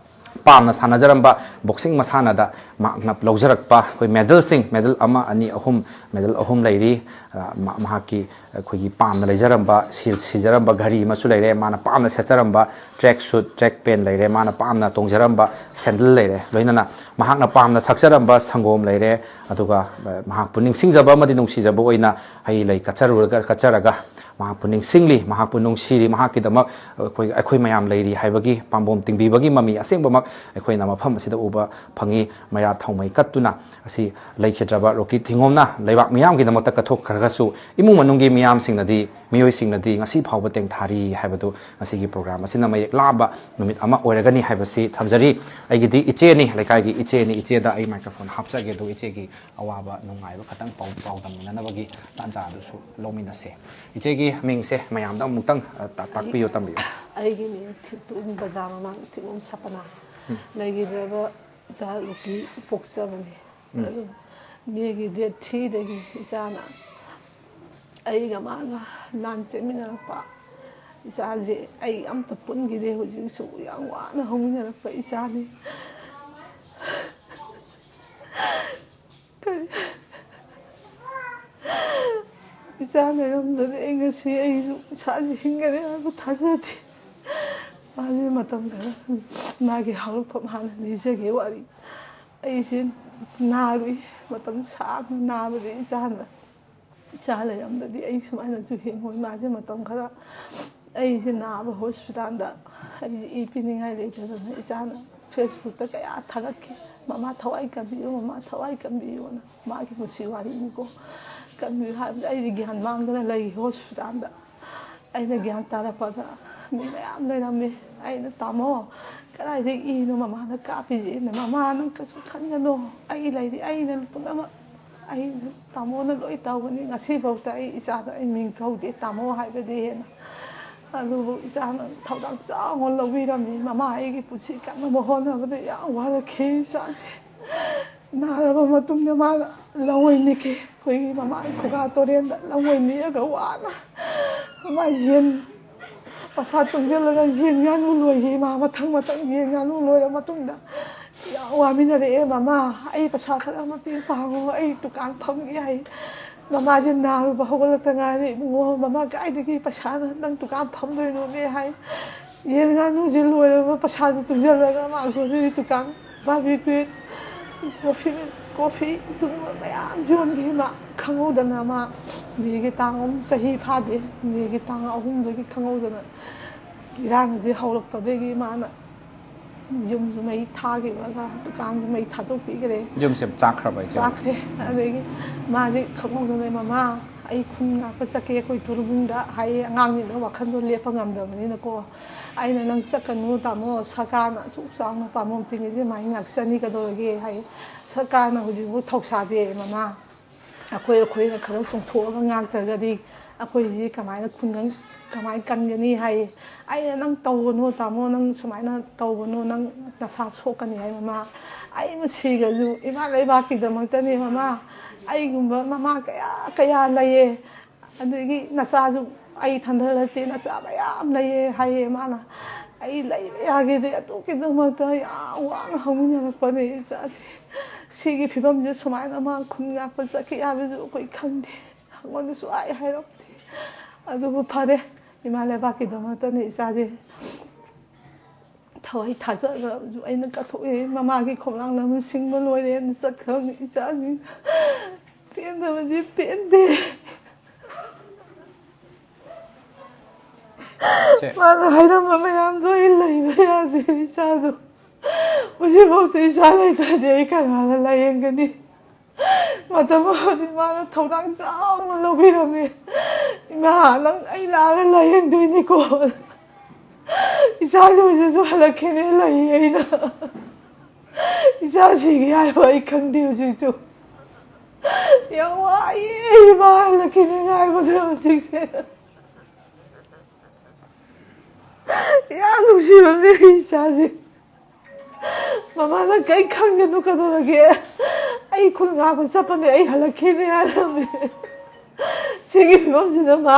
ꯄꯥꯝꯅ ꯁꯥꯟꯅꯖꯔꯝꯕ ꯕꯣꯛꯁꯤꯡ ꯃꯁꯥꯟꯅꯗ ꯃꯍꯥꯛꯅ ꯂꯧꯖꯔꯛꯄ ꯑꯩꯈꯣꯏ ꯃꯦꯗꯜꯁꯤꯡ, ꯃꯦꯗꯜ ꯑꯃ, ꯑꯅꯤ, ꯑꯍꯨꯝ, ꯃꯦꯗꯜ ꯑꯍꯨꯝ ꯂꯩꯔꯤ꯫ ꯑ, ꯃ-, ꯃꯍꯥꯛꯀꯤ ꯑꯩꯈꯣꯏꯒꯤ ꯄꯥꯝꯅ ꯂꯩꯖꯔꯝꯕ, ꯁꯤ-, ꯁꯤꯖꯔꯝꯕ ꯘꯔꯤ ꯑꯃꯁꯨ ꯂꯩꯔꯦ, ꯃꯥꯅ ꯄꯥꯝꯅ ꯁꯦꯠꯆꯔꯝꯕ ꯇ꯭ꯔꯦꯛ ꯁꯨꯠ, ꯇ꯭ꯔꯦꯛ ꯄꯦꯟ ꯂꯩꯔꯦ, ꯃꯥꯅ ꯄꯥꯝꯅ ꯇꯣꯡꯖꯔꯝꯕ ꯁꯦꯟꯗꯜ ꯂꯩꯔꯦ, ꯂꯣꯏꯅꯅ ꯃꯍꯥꯛꯅ ꯄꯥꯝꯅ ꯊꯛꯆꯔꯝꯕ ꯁꯪꯒꯣꯝ ꯂꯩꯔꯦ, ꯑꯗꯨꯒ, ꯑ, ꯃꯍꯥꯛꯄꯨ ꯅꯤꯡꯁꯤꯡꯖꯕ ꯑꯃꯗꯤ ꯅꯨꯡꯁꯤꯖꯕ ꯑꯣꯏꯅ ꯍꯩ ꯂꯩ ꯀꯠꯆꯔꯨꯔꯒ, ꯀꯠꯆꯔꯒ ꯃꯍꯥꯛꯄꯨ ꯅꯤꯡꯁꯤꯡꯂꯤ, ꯃꯍꯥꯛꯄꯨ ꯅꯨꯡꯁꯤꯔꯤ, ꯃꯍꯥꯛꯀꯤꯗꯃꯛ ꯑꯩꯈꯣꯏ, ꯑꯩꯈꯣꯏ ꯃꯌꯥꯝ ꯂꯩꯔꯤ ꯍꯥꯏꯕꯒꯤ ꯄꯥꯝꯕꯣꯝ ꯇꯤꯡꯕꯤꯕꯒꯤ ꯃꯃꯤ ꯑꯁꯦꯡꯕꯃꯛ ꯑꯩꯈꯣꯏꯅ ꯃꯐꯝ ꯑꯁꯤꯗ ꯎꯕ ꯐꯪꯉꯤ꯫ ꯃꯩꯔꯥ ꯊꯧꯃꯩ ꯀꯠꯇꯨꯅ ꯑꯁꯤ ꯂꯩꯈꯤꯗ꯭ꯔꯕ ꯔꯣꯀꯤ ꯊꯤꯉꯣꯝꯅ ꯂꯩꯕꯥꯛ ꯃꯤꯌꯥꯝꯒꯤꯗꯃꯛꯇ ꯀꯠꯊꯣꯛꯈ꯭ꯔꯒꯁꯨ, ꯏꯃꯨꯡ ꯃꯅꯨꯡꯒꯤ ꯃꯤꯌꯥꯝꯁꯤꯡꯅꯗꯤ, ꯃꯤꯑꯣꯏꯁꯤꯡꯅꯗꯤ ꯉꯁꯤ ꯐꯥꯎꯕ ꯇꯦꯡꯊꯥꯔꯤ ꯍꯥꯏꯕꯗꯨ ꯉꯁꯤꯒꯤ ꯄ꯭ꯔꯣꯒ꯭ꯔꯥꯝ ꯑꯁꯤꯅ ꯃꯌꯦꯛ ꯂꯥꯕ ꯅꯨꯃꯤꯠ ꯑꯃ ꯑꯣꯏꯔꯒꯅꯤ ꯍꯥꯏꯕꯁꯤ ꯊꯝꯖꯔꯤ꯫ ꯑꯩꯒꯤꯗꯤ ꯏꯆꯦꯅꯤ, ꯂꯩꯀꯥꯏꯒꯤ ꯏꯆꯦꯅꯤ, ꯏꯆꯦꯗ ꯑꯩ ꯃꯥꯏꯀ꯭ꯔꯣꯐꯣꯟ ꯍꯥꯞꯆꯒꯦ, ꯑꯗꯨꯒ ꯏꯆꯦꯒꯤ ꯑꯋꯥꯕ ꯅꯨꯡꯉꯥꯏꯕ ꯈꯇꯪ ꯄꯥꯎ, ꯄꯥꯎꯗꯝꯃꯤꯟꯅꯅꯕꯒꯤ ꯇꯥꯟꯖꯥ ꯑꯗꯨꯁꯨ ꯂꯧꯃꯤꯟꯅꯁꯦ꯫ ꯏꯆꯦꯒꯤ ꯃꯤꯡꯁꯦ ꯃꯌꯥꯝꯗ ꯑꯃꯨꯛꯇꯪ, ꯑ, ꯇꯥ-, ꯇꯥꯛꯄꯤꯌꯨ, ꯇꯝꯕꯤꯌꯨ꯫ ꯑꯩꯒꯤ ꯃꯤꯡ ꯊꯤꯇꯣꯝ ꯕꯖꯥꯔ ꯃꯃꯥꯡ ꯊꯤꯇꯣꯝ ꯁꯄꯅꯥ꯫ ꯂꯩꯈꯤꯗ꯭ꯔꯕ ꯏꯆꯥ ꯅꯨꯄꯤ ꯄꯣꯛꯆꯕꯅꯤ꯫ ꯑꯗꯨ ꯃꯦꯒꯤ ꯗꯦꯠ ꯊ꯭ꯔꯤꯗꯒꯤ ꯏꯆꯥꯅ ꯑꯩꯒ ꯃꯥꯒ ꯂꯥꯟ ꯆꯦꯟꯃꯤꯟꯅꯔꯛꯄ ꯏꯆꯥꯁꯦ ꯑꯩ ꯑꯝꯇ ꯄꯨꯟꯈꯤꯗꯦ꯫ ꯍꯧꯖꯤꯛꯁꯨ ꯌꯥꯝ ꯋꯥꯅ ꯍꯧꯃꯤꯟꯅꯔꯛꯄ ꯏꯆꯥꯅꯤ꯫ ꯀꯔꯤ? ꯏꯆꯥ ꯂꯩꯔꯝꯗ꯭ꯔꯗꯤ ꯑꯩ ꯉꯁꯤ ꯑꯩꯁꯨ ꯏꯁꯥꯁꯦ ꯍꯤꯡꯒꯅꯤ ꯍꯥꯏꯕ ꯊꯥꯖꯗꯦ꯫ ꯃꯥꯁꯦ ꯃꯇꯝ ꯈꯔ ꯃꯥꯒꯤ ꯍꯧꯔꯛꯐꯝ ꯍꯥꯟꯅ ꯂꯤꯖꯒꯦ ꯋꯥꯔꯤ꯫ ꯑꯩꯁꯦ ꯅꯥꯔꯨꯏ, ꯃꯇꯝ ꯁꯥꯡꯅ ꯅꯥꯕꯗꯤ ꯏꯆꯥꯅ, ꯏꯆꯥ ꯂꯩꯔꯝꯗ꯭ꯔꯗꯤ ꯑꯩ ꯁꯨꯃꯥꯏꯅꯁꯨ ꯍꯤꯡꯉꯣꯏ꯫ ꯃꯥꯁꯦ ꯃꯇꯝ ꯈꯔ ꯑꯩꯁꯦ ꯅꯥꯕ ꯍꯣꯁꯄꯤꯇꯥꯜꯗ ꯑꯩꯁꯦ ꯏ ꯄꯤꯅꯤꯡꯉꯥꯏ ꯂꯩꯇꯗꯅ ꯏꯆꯥꯅ ꯐꯦꯁꯕꯨꯛꯇ ꯀꯌꯥ ꯊꯥꯒꯠꯈꯤ, "ꯃꯃꯥ ꯊꯋꯥꯏ ꯀꯟꯕꯤꯌꯨ, ꯃꯃꯥ ꯊꯋꯥꯏ ꯀꯟꯕꯤꯌꯨꯅ", ꯃꯥꯒꯤ ꯄꯨꯟꯁꯤ ꯋꯥꯔꯤꯅꯤꯀꯣ꯫ ꯀꯟꯕꯤꯌꯨ ꯍꯥꯏꯕꯗ ꯑꯩꯗꯤ ꯒ꯭ꯌꯥꯟ ꯃꯥꯡꯗꯅ ꯂꯩ ꯍꯣꯁꯄꯤꯇꯥꯜꯗ꯫ ꯑꯩꯅ ꯒ꯭ꯌꯥꯟ ꯇꯥꯔꯛꯄꯗ ꯃꯤ ꯃꯌꯥꯝ ꯂꯩꯔꯝꯃꯤ꯫ ꯑꯩꯅ, "ꯇꯥꯃꯣ, ꯀꯗꯥꯏꯗꯒꯤ ꯏꯅꯣ ꯃꯃꯥꯅ ꯀꯥꯞꯄꯤꯁꯦ?" "ꯃꯃꯥ, ꯅꯪ ꯀꯩꯁꯨ ꯈꯟꯒꯅꯣ, ꯑꯩ ꯂꯩꯔꯤ, ꯑꯩꯅ ꯄꯨꯝꯅꯃꯛ, ꯑꯩꯅ, ꯇꯥꯃꯣꯅ ꯂꯣꯏ ꯇꯧꯒꯅꯤ꯫ ꯉꯁꯤꯐꯥꯎꯗ ꯑꯩ ꯏꯆꯥꯗ ꯑꯩ ꯃꯤꯡ ꯀꯧꯗꯦ ꯇꯥꯃꯣ ꯍꯥꯏꯕꯗꯤ ꯍꯦꯟꯅ"꯫ ꯑꯗꯨꯕꯨ ꯏꯆꯥꯅ ꯊꯧꯗꯥꯡ ꯆꯥꯎꯅ ꯂꯧꯕꯤꯔꯝꯃꯤ꯫ ꯃꯃꯥ ꯑꯩꯒꯤ ꯄꯨꯟꯁꯤ ꯀꯟꯅꯕ ꯍꯣꯠꯅꯕꯗ ꯌꯥꯝ ꯋꯥꯔꯛꯈꯤ ꯏꯆꯥꯁꯦ꯫ ꯅꯥꯔꯕ ꯃꯇꯨꯡꯗ ꯃꯥꯅ ꯂꯧꯋꯩ ꯅꯤꯛꯈꯤ꯫ ꯑꯩꯈꯣꯏꯒꯤ ꯃꯃꯥꯒꯤ ꯈꯨꯒꯥ ꯇꯣꯔꯦꯟꯗ ꯂꯧꯋꯩ ꯅꯤꯛꯑꯒ ꯋꯥꯅ ꯃꯥ ꯌꯦꯟ ꯄꯩꯁꯥ ꯇꯨꯡꯁꯤꯜꯂꯒ ꯌꯦꯟ ꯉꯥꯅꯨ ꯂꯣꯏꯒꯦ ꯏꯃꯥ꯫ ꯃꯊꯪ ꯃꯊꯪ ꯌꯦꯟ ꯉꯥꯅꯨ ꯂꯣꯏꯔ ꯃꯇꯨꯡꯗ ꯌꯥꯝ ꯋꯥꯃꯤꯟꯅꯔꯛꯑꯦ ꯃꯃꯥ꯫ ꯑꯩ ꯄꯩꯁꯥ ꯈꯔ ꯃꯇꯦꯡ ꯄꯥꯡꯉꯣ, ꯑꯩ ꯗꯨꯀꯥꯟ ꯐꯝꯒꯦ ꯍꯥꯏ꯫ ꯃꯃꯥꯁꯦ ꯅꯥꯔꯨꯕ ꯍꯧꯒꯠꯂꯛꯇ ꯉꯥꯏꯔꯤ꯫ "ꯏꯕꯨꯡꯉꯣ, ꯃꯃꯥ ꯀꯥꯏꯗꯒꯤ ꯄꯩꯁꯥꯅ ꯅꯪ ꯗꯨꯀꯥꯟ ꯐꯝꯗꯣꯏꯅꯣꯅꯦ?" ꯍꯥꯏ꯫ ꯌꯦꯟ ꯉꯥꯅꯨꯁꯦ ꯂꯣꯏꯔꯕ ꯄꯩꯁꯥꯗꯣ ꯇꯨꯡꯁꯤꯜꯂꯒ ꯃꯥ ꯒ꯭ꯔꯣꯁꯔꯤ ꯗꯨꯀꯥꯟ, ꯕꯥꯔꯕꯤꯀ꯭ꯌꯨ, ꯀꯣꯐꯤ, ꯀꯣꯐꯤ ꯑꯗꯨꯒꯨꯝꯕ ꯃꯌꯥꯝ ꯌꯣꯟꯈꯤ ꯃꯥ꯫ ꯈꯪꯍꯧꯗꯅ ꯃꯥ ꯃꯦꯒꯤ ꯇꯥꯡ ꯑꯍꯨꯝ, ꯆꯍꯤ ꯐꯥꯗꯦ, ꯃꯦꯒꯤ ꯇꯥꯡ ꯑꯍꯨꯝꯗꯒꯤ ꯈꯪꯍꯧꯗꯅ ꯏꯔꯥꯡꯁꯦ ꯍꯧꯔꯛꯄꯗꯒꯤ ꯃꯥꯅ ꯌꯨꯝꯁꯨ ꯃꯩ ꯊꯥꯈꯤꯕꯒ ꯗꯨꯀꯥꯟꯁꯨ ꯃꯩ ꯊꯥꯗꯣꯛꯄꯤꯈ꯭ꯔꯦ꯫ ꯌꯨꯝꯁꯦ ꯆꯥꯛꯈ꯭ꯔꯕ ꯏꯆꯦ? ꯆꯥꯛꯈ꯭ꯔꯦ꯫ ꯑꯗꯒꯤ ꯃꯥꯁꯦ ꯈꯪꯍꯧꯗꯅ, "ꯃꯃꯥ, ꯑꯩ ꯈꯨꯟ ꯉꯥꯛꯄ ꯆꯠꯀꯦ ꯑꯩꯈꯣꯏ ꯇꯨꯔꯕꯨꯡꯗ" ꯍꯥꯏꯌꯦ꯫ ꯑꯉꯥꯡꯅꯤꯅ ꯋꯥꯈꯜꯗꯣ ꯂꯦꯞꯄ ꯉꯝꯗꯕꯅꯤꯅꯀꯣ꯫ ꯑꯩꯅ, "ꯅꯪ ꯆꯠꯀꯅꯨ ꯇꯥꯃꯣ, ꯁꯔꯀꯥꯔꯅ ꯑꯁꯨꯛ ꯆꯥꯎꯅ ꯄꯥꯝꯕꯣꯝ ꯇꯤꯡꯉꯤꯁꯦ ꯃꯥꯏ ꯉꯥꯛꯆꯅꯤ, ꯀꯩꯗꯧꯔꯒꯦ?" ꯍꯥꯏꯌꯦ꯫ "ꯁꯔꯀꯥꯔꯅ ꯍꯧꯖꯤꯛꯐꯥꯎ ꯊꯧꯁꯥꯗꯦ ꯃꯃꯥ꯫ ꯑꯩꯈꯣꯏ, ꯑꯩꯈꯣꯏꯅ ꯈꯔ ꯆꯣꯡꯊꯣꯛꯑꯒ ꯉꯥꯛꯇ꯭ꯔꯒꯗꯤ ꯑꯩꯈꯣꯏꯁꯤ ꯀꯃꯥꯏꯅ ꯈꯨꯡꯒꯪ ꯀꯃꯥꯏꯅ ꯀꯟꯒꯅꯤ?" ꯍꯥꯏꯌꯦ꯫ ꯑꯩꯅ, "ꯅꯪ ꯇꯧꯒꯅꯨ ꯇꯥꯃꯣ, ꯅꯪ ꯁꯨꯃꯥꯏꯅ ꯇꯧꯒꯅꯨ, ꯅꯪ ꯅꯁꯥ ꯁꯣꯛꯀꯅꯤ" ꯍꯥꯏ꯫ "ꯃꯃꯥ, ꯑꯩ ꯃꯁꯤꯒꯁꯨ ꯏꯃꯥ ꯂꯩꯕꯥꯛꯀꯤꯗꯃꯛꯇꯅꯦ ꯃꯃꯥ꯫ ꯑꯩꯒꯨꯝꯕ ꯃꯃꯥ ꯀꯌꯥ ꯀꯌꯥ ꯂꯩꯌꯦ, ꯑꯗꯒꯤ ꯅꯆꯥꯁꯨ ꯑꯩ ꯏꯊꯟꯗ ꯅꯠꯇꯦ, ꯅꯆꯥ ꯃꯌꯥꯝ ꯂꯩꯌꯦ" ꯍꯥꯏꯌꯦ ꯃꯥꯅ꯫ "ꯑꯩ ꯂꯩꯕ ꯌꯥꯒꯦꯗꯤ ꯑꯗꯨꯒꯤꯗꯃꯛꯇ ꯌꯥꯝ ꯋꯥꯅ ꯍꯧꯃꯤꯟꯅꯔꯛꯄꯅꯦ ꯏꯆꯥꯁꯦ꯫ ꯁꯤꯒꯤ ꯐꯤꯕꯝꯁꯦ ꯁꯨꯃꯥꯏꯅ ꯃꯥ ꯈꯨꯟ ꯉꯥꯛꯄ ꯆꯠꯈꯤ ꯍꯥꯏꯕꯁꯨ ꯑꯩꯈꯣꯏ ꯈꯪꯗꯦ, ꯑꯩꯉꯣꯟꯗꯁꯨ ꯍꯥꯏ ꯍꯥꯏꯔꯛꯇꯦ꯫ ꯑꯗꯨꯕꯨ ꯐꯔꯦ, ꯏꯃꯥ ꯂꯩꯕꯥꯛꯀꯤꯗꯃꯛꯇꯅꯦ ꯏꯆꯥꯁꯦ ꯊꯋꯥꯏ ꯊꯥꯖꯔꯕꯁꯨ ꯑꯩꯅ ꯀꯠꯊꯣꯛꯑꯦ꯫ ꯃꯃꯥꯒꯤ ꯈꯣꯡꯂꯥꯡꯅ ꯁꯤꯡꯕ ꯂꯣꯏꯔꯦꯅ ꯆꯠꯈ꯭ꯔꯕꯅꯤ ꯏꯆꯥꯁꯤꯡ꯫ ꯄꯦꯟꯗꯕꯗꯤ ꯄꯦꯟꯗꯦ꯫ ꯏꯆꯦ꯫ ꯃꯥꯅ ꯍꯥꯏꯔꯝꯕ ꯃꯌꯥꯝꯗꯣ ꯑꯩ ꯂꯩꯕ ꯌꯥꯗꯦ ꯏꯆꯥꯗꯣ꯫ ꯍꯧꯖꯤꯛꯐꯥꯎꯗ ꯏꯆꯥ ꯂꯩꯇ꯭ꯔꯗꯤ ꯑꯩ ꯀꯅꯥꯅ ꯂꯥꯏꯌꯦꯡꯒꯅꯤ?" ꯃꯇꯝ ꯑꯃꯗꯤ ꯃꯥꯅ ꯊꯧꯗꯥꯡ ꯆꯥꯎꯅ ꯂꯧꯕꯤꯔꯝꯃꯤ꯫ "ꯏꯃꯥ, ꯅꯪ ꯑꯩ ꯂꯥꯛꯑꯒ ꯂꯥꯏꯌꯦꯡꯗꯣꯏꯅꯤꯀꯣ꯫ ꯏꯆꯥꯁꯨ ꯍꯧꯖꯤꯛꯁꯨ ꯍꯜꯂꯛꯈꯤꯅꯦ ꯂꯩꯌꯦ ꯑꯩꯅ꯫ ꯏꯆꯥꯁꯤꯒꯤ ꯍꯥꯏꯕ ꯑꯩ ꯈꯪꯗꯦ ꯍꯧꯖꯤꯛꯁꯨ꯫ ꯌꯥꯝ ꯋꯥꯏꯌꯦ ꯏꯃꯥ ꯍꯜꯂꯛꯈꯤꯅꯦ ꯉꯥꯏꯕꯗ ꯍꯧꯖꯤꯛꯁꯦ꯫ ꯌꯥꯝ ꯅꯨꯡꯁꯤꯕꯅꯦ ꯏꯆꯥꯁꯦ꯫ ꯃꯃꯥꯅ ꯀꯩ ꯈꯪꯒꯅꯨ ꯀꯩꯗꯧꯔꯒꯦ? ꯑꯩ ꯈꯨꯟ ꯉꯥꯛꯄ ꯆꯠꯄꯅꯦ, ꯑꯩ ꯍꯜꯂꯛꯈꯤꯅꯦ ꯍꯥꯏꯔꯝꯃꯦ꯫ ꯁꯤꯒꯤ ꯐꯤꯕꯝꯁꯤꯗ ꯃꯥ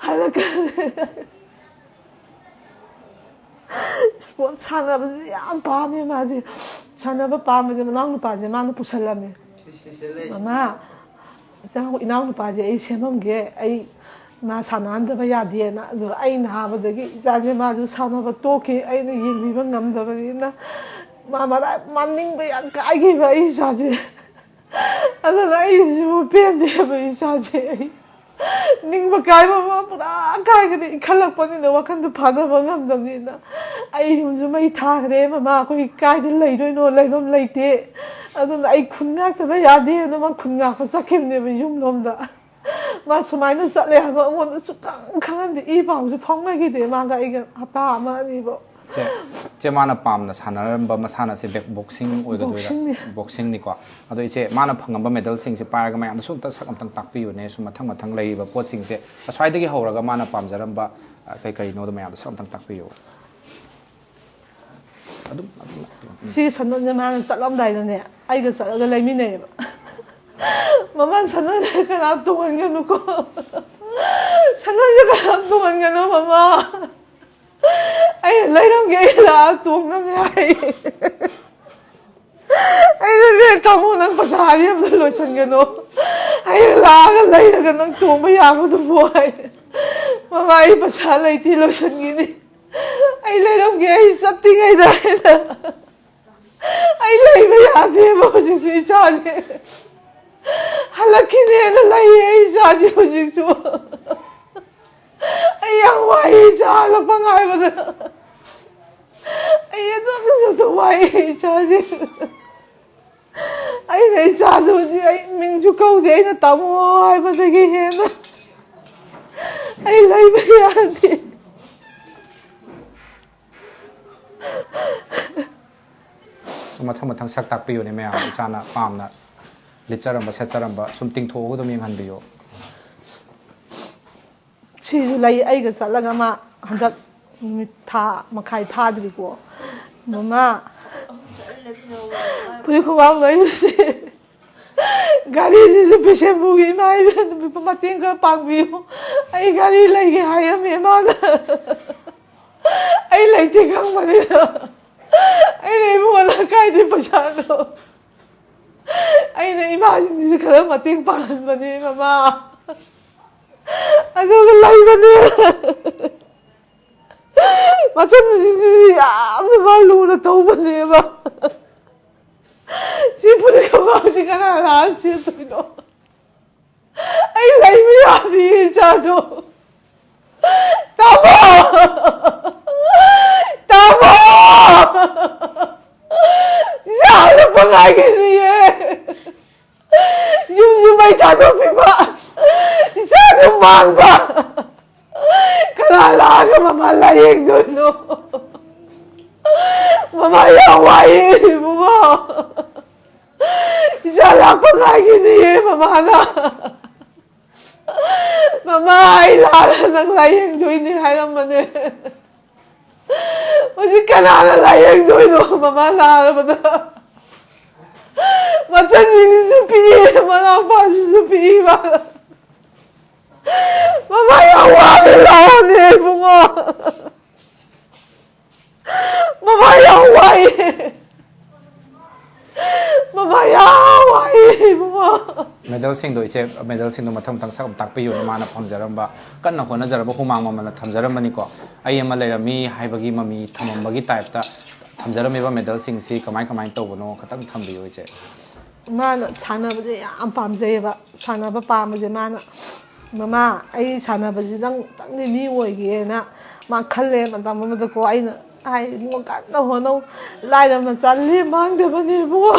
ꯍꯜꯂꯛꯀꯅꯤ꯫ ꯏꯁꯄꯣꯔꯠ ꯁꯥꯟꯅꯕꯁꯨ ꯌꯥꯝ ꯄꯥꯝꯃꯦ ꯃꯥꯁꯦ꯫ ꯁꯥꯟꯅꯕ ꯄꯥꯝꯕꯁꯦ ꯃꯅꯥꯎ ꯅꯨꯄꯥꯁꯦ ꯃꯥꯅ ꯄꯨꯁꯜꯂꯝꯃꯦ꯫ "ꯃꯃꯥ, ꯏꯆꯥ, ꯏꯅꯥꯎ ꯅꯨꯄꯥꯁꯦ ꯑꯩ ꯁꯦꯝꯃꯝꯒꯦ, ꯑꯩ ꯃꯥ ꯁꯥꯟꯅꯍꯟꯗꯕ ꯌꯥꯗꯦꯅ"꯫ ꯑꯗꯣ ꯑꯩꯅ ꯍꯥꯏꯕꯗꯒꯤ ꯏꯆꯥꯁꯦ ꯃꯥꯁꯨ ꯁꯥꯟꯅꯕ ꯇꯣꯛꯈꯤ꯫ ꯑꯩꯅ ꯌꯦꯡꯕꯤꯕ ꯉꯝꯗꯕꯅꯤꯅ ꯃꯥ ꯃꯔꯥ-, ꯃꯥ ꯅꯤꯡꯕ ꯌꯥꯝ ꯀꯥꯏꯈꯤꯕ ꯑꯩ ꯏꯆꯥꯁꯦ꯫ ꯑꯗꯨꯅ ꯑꯩꯁꯤꯕꯨ ꯄꯦꯟꯗꯦꯕ ꯏꯆꯥꯁꯦ꯫ ꯑꯩ ꯅꯤꯡꯕ ꯀꯥꯏꯕ ꯑꯃ ꯄꯨꯔꯥ ꯀꯥꯏꯒꯅꯤ꯫ ꯏꯟꯈꯠꯂꯛꯄꯅꯤꯅ ꯋꯥꯈꯟꯗꯣ ꯐꯥꯊꯕ ꯉꯝꯗꯕꯅꯤꯅ꯫ ꯑꯩ ꯌꯨꯝꯁꯨ ꯃꯩ ꯊꯥꯈ꯭ꯔꯦ, ꯃꯃꯥ, ꯑꯩꯈꯣꯏ ꯀꯥꯏꯗ ꯂꯩꯗꯣꯏꯅꯣ? ꯂꯩꯐꯝ ꯂꯩꯇꯦ꯫ ꯑꯗꯨꯅ ꯑꯩ ꯈꯨꯟ ꯉꯥꯛꯇꯕ ꯌꯥꯗꯦꯅ ꯃꯥ ꯈꯨꯟ ꯉꯥꯛꯄ ꯆꯠꯈꯤꯕꯅꯦꯕ ꯌꯨꯝꯂꯣꯝꯗ꯫ ꯃꯥ ꯁꯨꯃꯥꯏꯅ ꯆꯠꯂꯦ ꯍꯥꯏꯕ ꯑꯩꯉꯣꯟꯗ ꯁꯨꯛꯈꯪ ꯈꯪꯍꯟꯗꯦ꯫ ꯏ ꯄꯥꯎꯁꯨ ꯐꯥꯎꯅꯈꯤꯗꯦ ꯃꯥꯒ ꯑꯩꯒ ꯍꯞꯇꯥ ꯑꯃ ꯑꯅꯤꯐꯥꯎ꯫ ꯆꯦ, ꯆꯦ, ꯃꯥꯅ ꯄꯥꯝꯅ ꯁꯥꯟꯅꯔꯝꯕ ꯃꯁꯥꯟꯅꯁꯦ ꯕꯦꯛ-, ꯕꯣꯛꯁꯤꯡ ꯑꯣꯏꯒꯗꯣꯏꯔꯥ? ꯕꯣꯛꯁꯤꯡꯅꯤ꯫ ꯕꯣꯛꯁꯤꯡꯅꯤꯀꯣ꯫ ꯑꯗꯣ ꯏꯆꯦ, ꯃꯥꯅ ꯐꯪꯉꯝꯕ ꯃꯦꯗꯜꯁꯤꯡꯁꯦ ꯄꯥꯏꯔꯒ ꯃꯌꯥꯝꯗꯁꯨ ꯑꯝꯇ ꯁꯛ ꯑꯝꯇꯪ ꯇꯥꯛꯄꯤꯌꯨꯅꯦ꯫ ꯁꯨꯝ ꯃꯊꯪ ꯃꯊꯪ ꯂꯩꯔꯤꯕ ꯄꯣꯠꯁꯤꯡꯁꯦ ꯑꯁ꯭ꯋꯥꯏꯗꯒꯤ ꯍꯧꯔꯒ ꯃꯥꯅ ꯄꯥꯝꯖꯔꯝꯕ, ꯑ, ꯀꯩ ꯀꯔꯤꯅꯣꯗꯣ ꯃꯌꯥꯝꯗ ꯁꯛ ꯑꯝꯇꯪ ꯇꯥꯛꯄꯤꯌꯨ꯫ ꯑꯗꯨꯝ, ꯑꯗꯨꯝ, ꯎꯝ꯫ ꯁꯤꯒꯤ ꯁꯅꯣꯟꯁꯦ ꯃꯥꯅ ꯆꯠꯂꯝꯗꯥꯏꯗꯅꯦ, ꯑꯩꯒ ꯆꯠꯂꯒ ꯂꯩꯃꯤꯟꯅꯩꯌꯦꯕ꯫ "ꯃꯃꯥ, ꯁꯅꯣꯟꯁꯦ ꯀꯅꯥ ꯇꯣꯡꯍꯟꯒꯅꯨꯀꯣ꯫ ꯁꯅꯣꯟꯁꯦ ꯀꯅꯥ ꯇꯣꯡꯍꯟꯒꯅꯨ, ꯃꯃꯥ꯫ ꯑꯩ ꯂꯩꯔꯝꯒꯦ, ꯑꯩ ꯂꯥꯛꯑ ꯇꯣꯡꯅꯕꯅꯦ" ꯍꯥꯏ꯫ ꯑꯩꯅꯅꯦ, "ꯇꯥꯃꯣ, ꯅꯪ ꯄꯩꯁꯥ ꯑꯔꯦꯝꯕꯗ ꯂꯣꯏꯁꯟꯒꯅꯨ꯫ ꯑꯩ ꯂꯥꯛꯑꯒ ꯂꯩꯔꯒ ꯅꯪ ꯇꯣꯡꯕ ꯌꯥꯕꯗꯨꯕꯨ" ꯍꯥꯏ꯫ "ꯃꯃꯥ, ꯑꯩ ꯄꯩꯁꯥ ꯂꯩꯇꯦ, ꯂꯣꯏꯁꯟꯈꯤꯅꯤ꯫ ꯑꯩ ꯂꯩꯔꯝꯒꯦ, ꯑꯩ ꯆꯠꯇ꯭ꯔꯤꯉꯩꯗ" ꯍꯥꯏꯅ꯫ ꯑꯩ ꯂꯩꯕ ꯌꯥꯗꯦꯕ ꯍꯧꯖꯤꯛꯁꯨ ꯏꯆꯥꯁꯦ꯫ ꯍꯜꯂꯛꯈꯤꯅꯦꯅ ꯂꯩꯌꯦ ꯑꯩ ꯏꯆꯥꯁꯦ ꯍꯧꯖꯤꯛꯁꯨ꯫ ꯑꯩ ꯌꯥꯝ ꯋꯥꯏꯌꯦ ꯏꯆꯥ ꯍꯜꯂꯛꯄ ꯉꯥꯏꯕꯗ꯫ ꯑꯩ ꯑꯗꯨꯛꯀꯤ ꯃꯇꯤꯛ ꯋꯥꯏꯌꯦ ꯏꯆꯥꯁꯦ꯫ ꯑꯩꯅ ꯏꯆꯥꯗꯨ ꯍꯧꯖꯤꯛ ꯑꯩ ꯃꯤꯡꯁꯨ ꯀꯧꯗꯦ, ꯑꯩꯅ "ꯇꯥꯃꯣ" ꯍꯥꯏꯕꯗꯒꯤ ꯍꯦꯟꯅ ꯑꯩ ꯂꯩꯕ ꯌꯥꯗꯦ꯫ ꯃꯊꯪ ꯃꯊꯪ ꯁꯛ ꯇꯥꯛꯄꯤꯌꯨꯅꯦ ꯃꯌꯥꯝ, ꯏꯆꯥꯅ ꯄꯥꯝꯅ ꯂꯤꯠꯆꯔꯝꯕ ꯁꯦꯠꯆꯔꯝꯕ ꯁꯨꯝ ꯇꯤꯡꯊꯣꯛꯑꯒ ꯑꯗꯨꯝ ꯌꯦꯡꯍꯟꯕꯤꯌꯨ꯫ ꯁꯤꯁꯨ ꯂꯩ, ꯑꯩꯒ ꯆꯠꯂꯒ ꯃꯥ ꯍꯟꯗꯛ ꯅꯨꯃꯤꯠ ꯊꯥ ꯃꯈꯥꯏ ꯐꯥꯗ꯭ꯔꯤꯀꯣ꯫ "ꯃꯃꯥ, ꯐꯨꯔꯤꯠ ꯈꯣꯡꯒ꯭ꯔꯥꯎ ꯂꯩꯔꯨꯁꯦ"꯫ ꯒꯥꯔꯤꯁꯤꯁꯨ ꯕꯤꯁꯦꯝꯄꯨꯔꯒꯤ ꯏꯃꯥ ꯏꯕꯦꯟ ꯅꯨꯄꯤ ꯃꯇꯦꯡ ꯈꯔ ꯄꯥꯡꯕꯤꯌꯨ, ꯑꯩ ꯒꯥꯔꯤ ꯂꯩꯒꯦ ꯍꯥꯏꯔꯝꯃꯦ ꯃꯥꯅ꯫ ꯑꯩ ꯂꯩꯇꯦ ꯈꯪꯕꯅꯤꯅ ꯑꯩꯅ ꯏꯕꯨꯡꯉꯣ ꯅꯪ ꯀꯥꯏꯗꯩ ꯄꯩꯁꯥꯅꯣ? ꯑꯩꯅ ꯏꯃꯥꯁꯤꯡꯁꯤꯁꯨ ꯈꯔ ꯃꯇꯦꯡ ꯄꯥꯡꯍꯟꯕꯅꯦ ꯃꯃꯥ, ꯑꯗꯨꯒ ꯂꯩꯕꯅꯦ꯫ ꯃꯆꯟꯁꯤꯡꯁꯤꯁꯨ ꯌꯥꯝꯅ ꯃꯥ ꯂꯨꯅ ꯇꯧꯕꯅꯦꯕ꯫ ꯁꯤ ꯐꯨꯔꯤꯠ ꯈꯣꯡꯒ꯭ꯔꯥꯎꯁꯤ ꯀꯅꯥ ꯂꯥꯛꯑ ꯁꯦꯠꯇꯣꯏꯅꯣ? ꯑꯩ ꯂꯩꯕ ꯌꯥꯗꯤꯌꯦ ꯏꯆꯥꯗꯣ꯫ ꯇꯥꯃꯣ! ꯇꯥꯃꯣ! ꯏꯆꯥ ꯍꯜꯂꯛꯄ ꯉꯥꯏꯒꯤꯅꯤꯌꯦ꯫ ꯌꯨꯝꯁꯨ ꯃꯩ ꯊꯥꯗꯣꯛꯄꯤꯕ, ꯏꯆꯥꯁꯨ ꯃꯥꯡꯕ꯫ ꯀꯅꯥ ꯂꯥꯛꯑꯒ ꯃꯃꯥ ꯂꯥꯏꯌꯦꯡꯗꯣꯏꯅꯣ? ꯃꯃꯥ ꯌꯥꯝ ꯋꯥꯏꯌꯦ ꯏꯕꯨꯡꯉꯣ꯫ ꯏꯆꯥ ꯂꯥꯛꯄ ꯉꯥꯏꯒꯤꯅꯤꯌꯦ ꯃꯃꯥꯅ꯫ ꯃꯃꯥ, ꯑꯩ ꯂꯥꯛꯑꯒ ꯅꯪ ꯂꯥꯏꯌꯦꯡꯗꯣꯏꯅꯦ ꯍꯥꯏꯔꯝꯕꯅꯦ꯫ ꯍꯧꯖꯤꯛ ꯀꯅꯥꯅ ꯂꯥꯏꯌꯦꯡꯗꯣꯏꯅꯣ ꯃꯃꯥ ꯅꯥꯔꯕꯗ? ꯃꯆꯟꯁꯤꯡꯁꯤꯁꯨ ꯄꯤꯛꯏ, ꯃꯅꯥꯎꯄꯥꯁꯤꯁꯨ ꯄꯤꯛꯏꯕ꯫ ꯃꯃꯥ ꯌꯥꯝ ꯋꯥꯔꯦ, ꯂꯥꯛꯑꯣꯅꯦ ꯏꯕꯨꯡꯉꯣ꯫ ꯃꯃꯥ ꯌꯥꯝ ꯋꯥꯏꯌꯦ꯫ ꯃꯃꯥ ꯌꯥꯝ ꯋꯥꯏꯌꯦ ꯏꯕꯨꯡꯉꯣ꯫ ꯃꯦꯗꯜꯁꯤꯡꯗꯣ ꯏꯆꯦ, ꯃꯦꯗꯜꯁꯤꯡꯗꯣ ꯃꯊꯪ ꯃꯊꯪ ꯁꯛ ꯑꯃ ꯇꯥꯛꯄꯤꯌꯨꯅꯦ꯫ ꯃꯥꯅ ꯄꯥꯝꯖꯔꯝꯕ, ꯀꯟꯅ ꯍꯣꯠꯅꯖꯔꯝꯕ, ꯍꯨꯃꯥꯡ ꯃꯃꯜꯅ ꯊꯝꯖꯔꯝꯕꯅꯤꯀꯣ꯫ ꯑꯩ ꯑꯃ ꯂꯩꯔꯝꯃꯤ ꯍꯥꯏꯕꯒꯤ ꯃꯃꯤ ꯊꯝꯃꯝꯕꯒꯤ ꯇꯥꯏꯞꯇ ꯊꯝꯖꯔꯝꯃꯤꯕ ꯃꯦꯗꯜꯁꯤꯡꯁꯤ ꯀꯃꯥꯏ ꯀꯃꯥꯏꯅ ꯇꯧꯕꯅꯣ ꯈꯇꯪ ꯊꯝꯕꯤꯌꯨ ꯏꯆꯦ꯫ ꯃꯥꯅ ꯁꯥꯟꯅꯕꯁꯦ ꯌꯥꯝ ꯄꯥꯝꯖꯩꯌꯦꯕ꯫ ꯁꯥꯟꯅꯕ ꯄꯥꯝꯕꯁꯦ ꯃꯥꯅ, "ꯃꯃꯥ, ꯑꯩ ꯁꯥꯟꯅꯕꯁꯤꯗꯪ ꯇꯪꯗꯤ ꯃꯤ ꯑꯣꯏꯒꯦꯅ" ꯃꯥ ꯈꯜꯂꯦ ꯃꯇꯝ ꯑꯃꯗꯀꯣ꯫ ꯑꯩꯅ ꯍꯥꯏ, "ꯏꯕꯨꯡꯉꯣ, ꯀꯟꯅ ꯍꯣꯠꯅꯧ, ꯂꯥꯏꯔ ꯃꯆꯥ ꯂꯦꯝ ꯃꯥꯡꯗꯕꯅꯦ ꯏꯕꯨꯡꯉꯣ꯫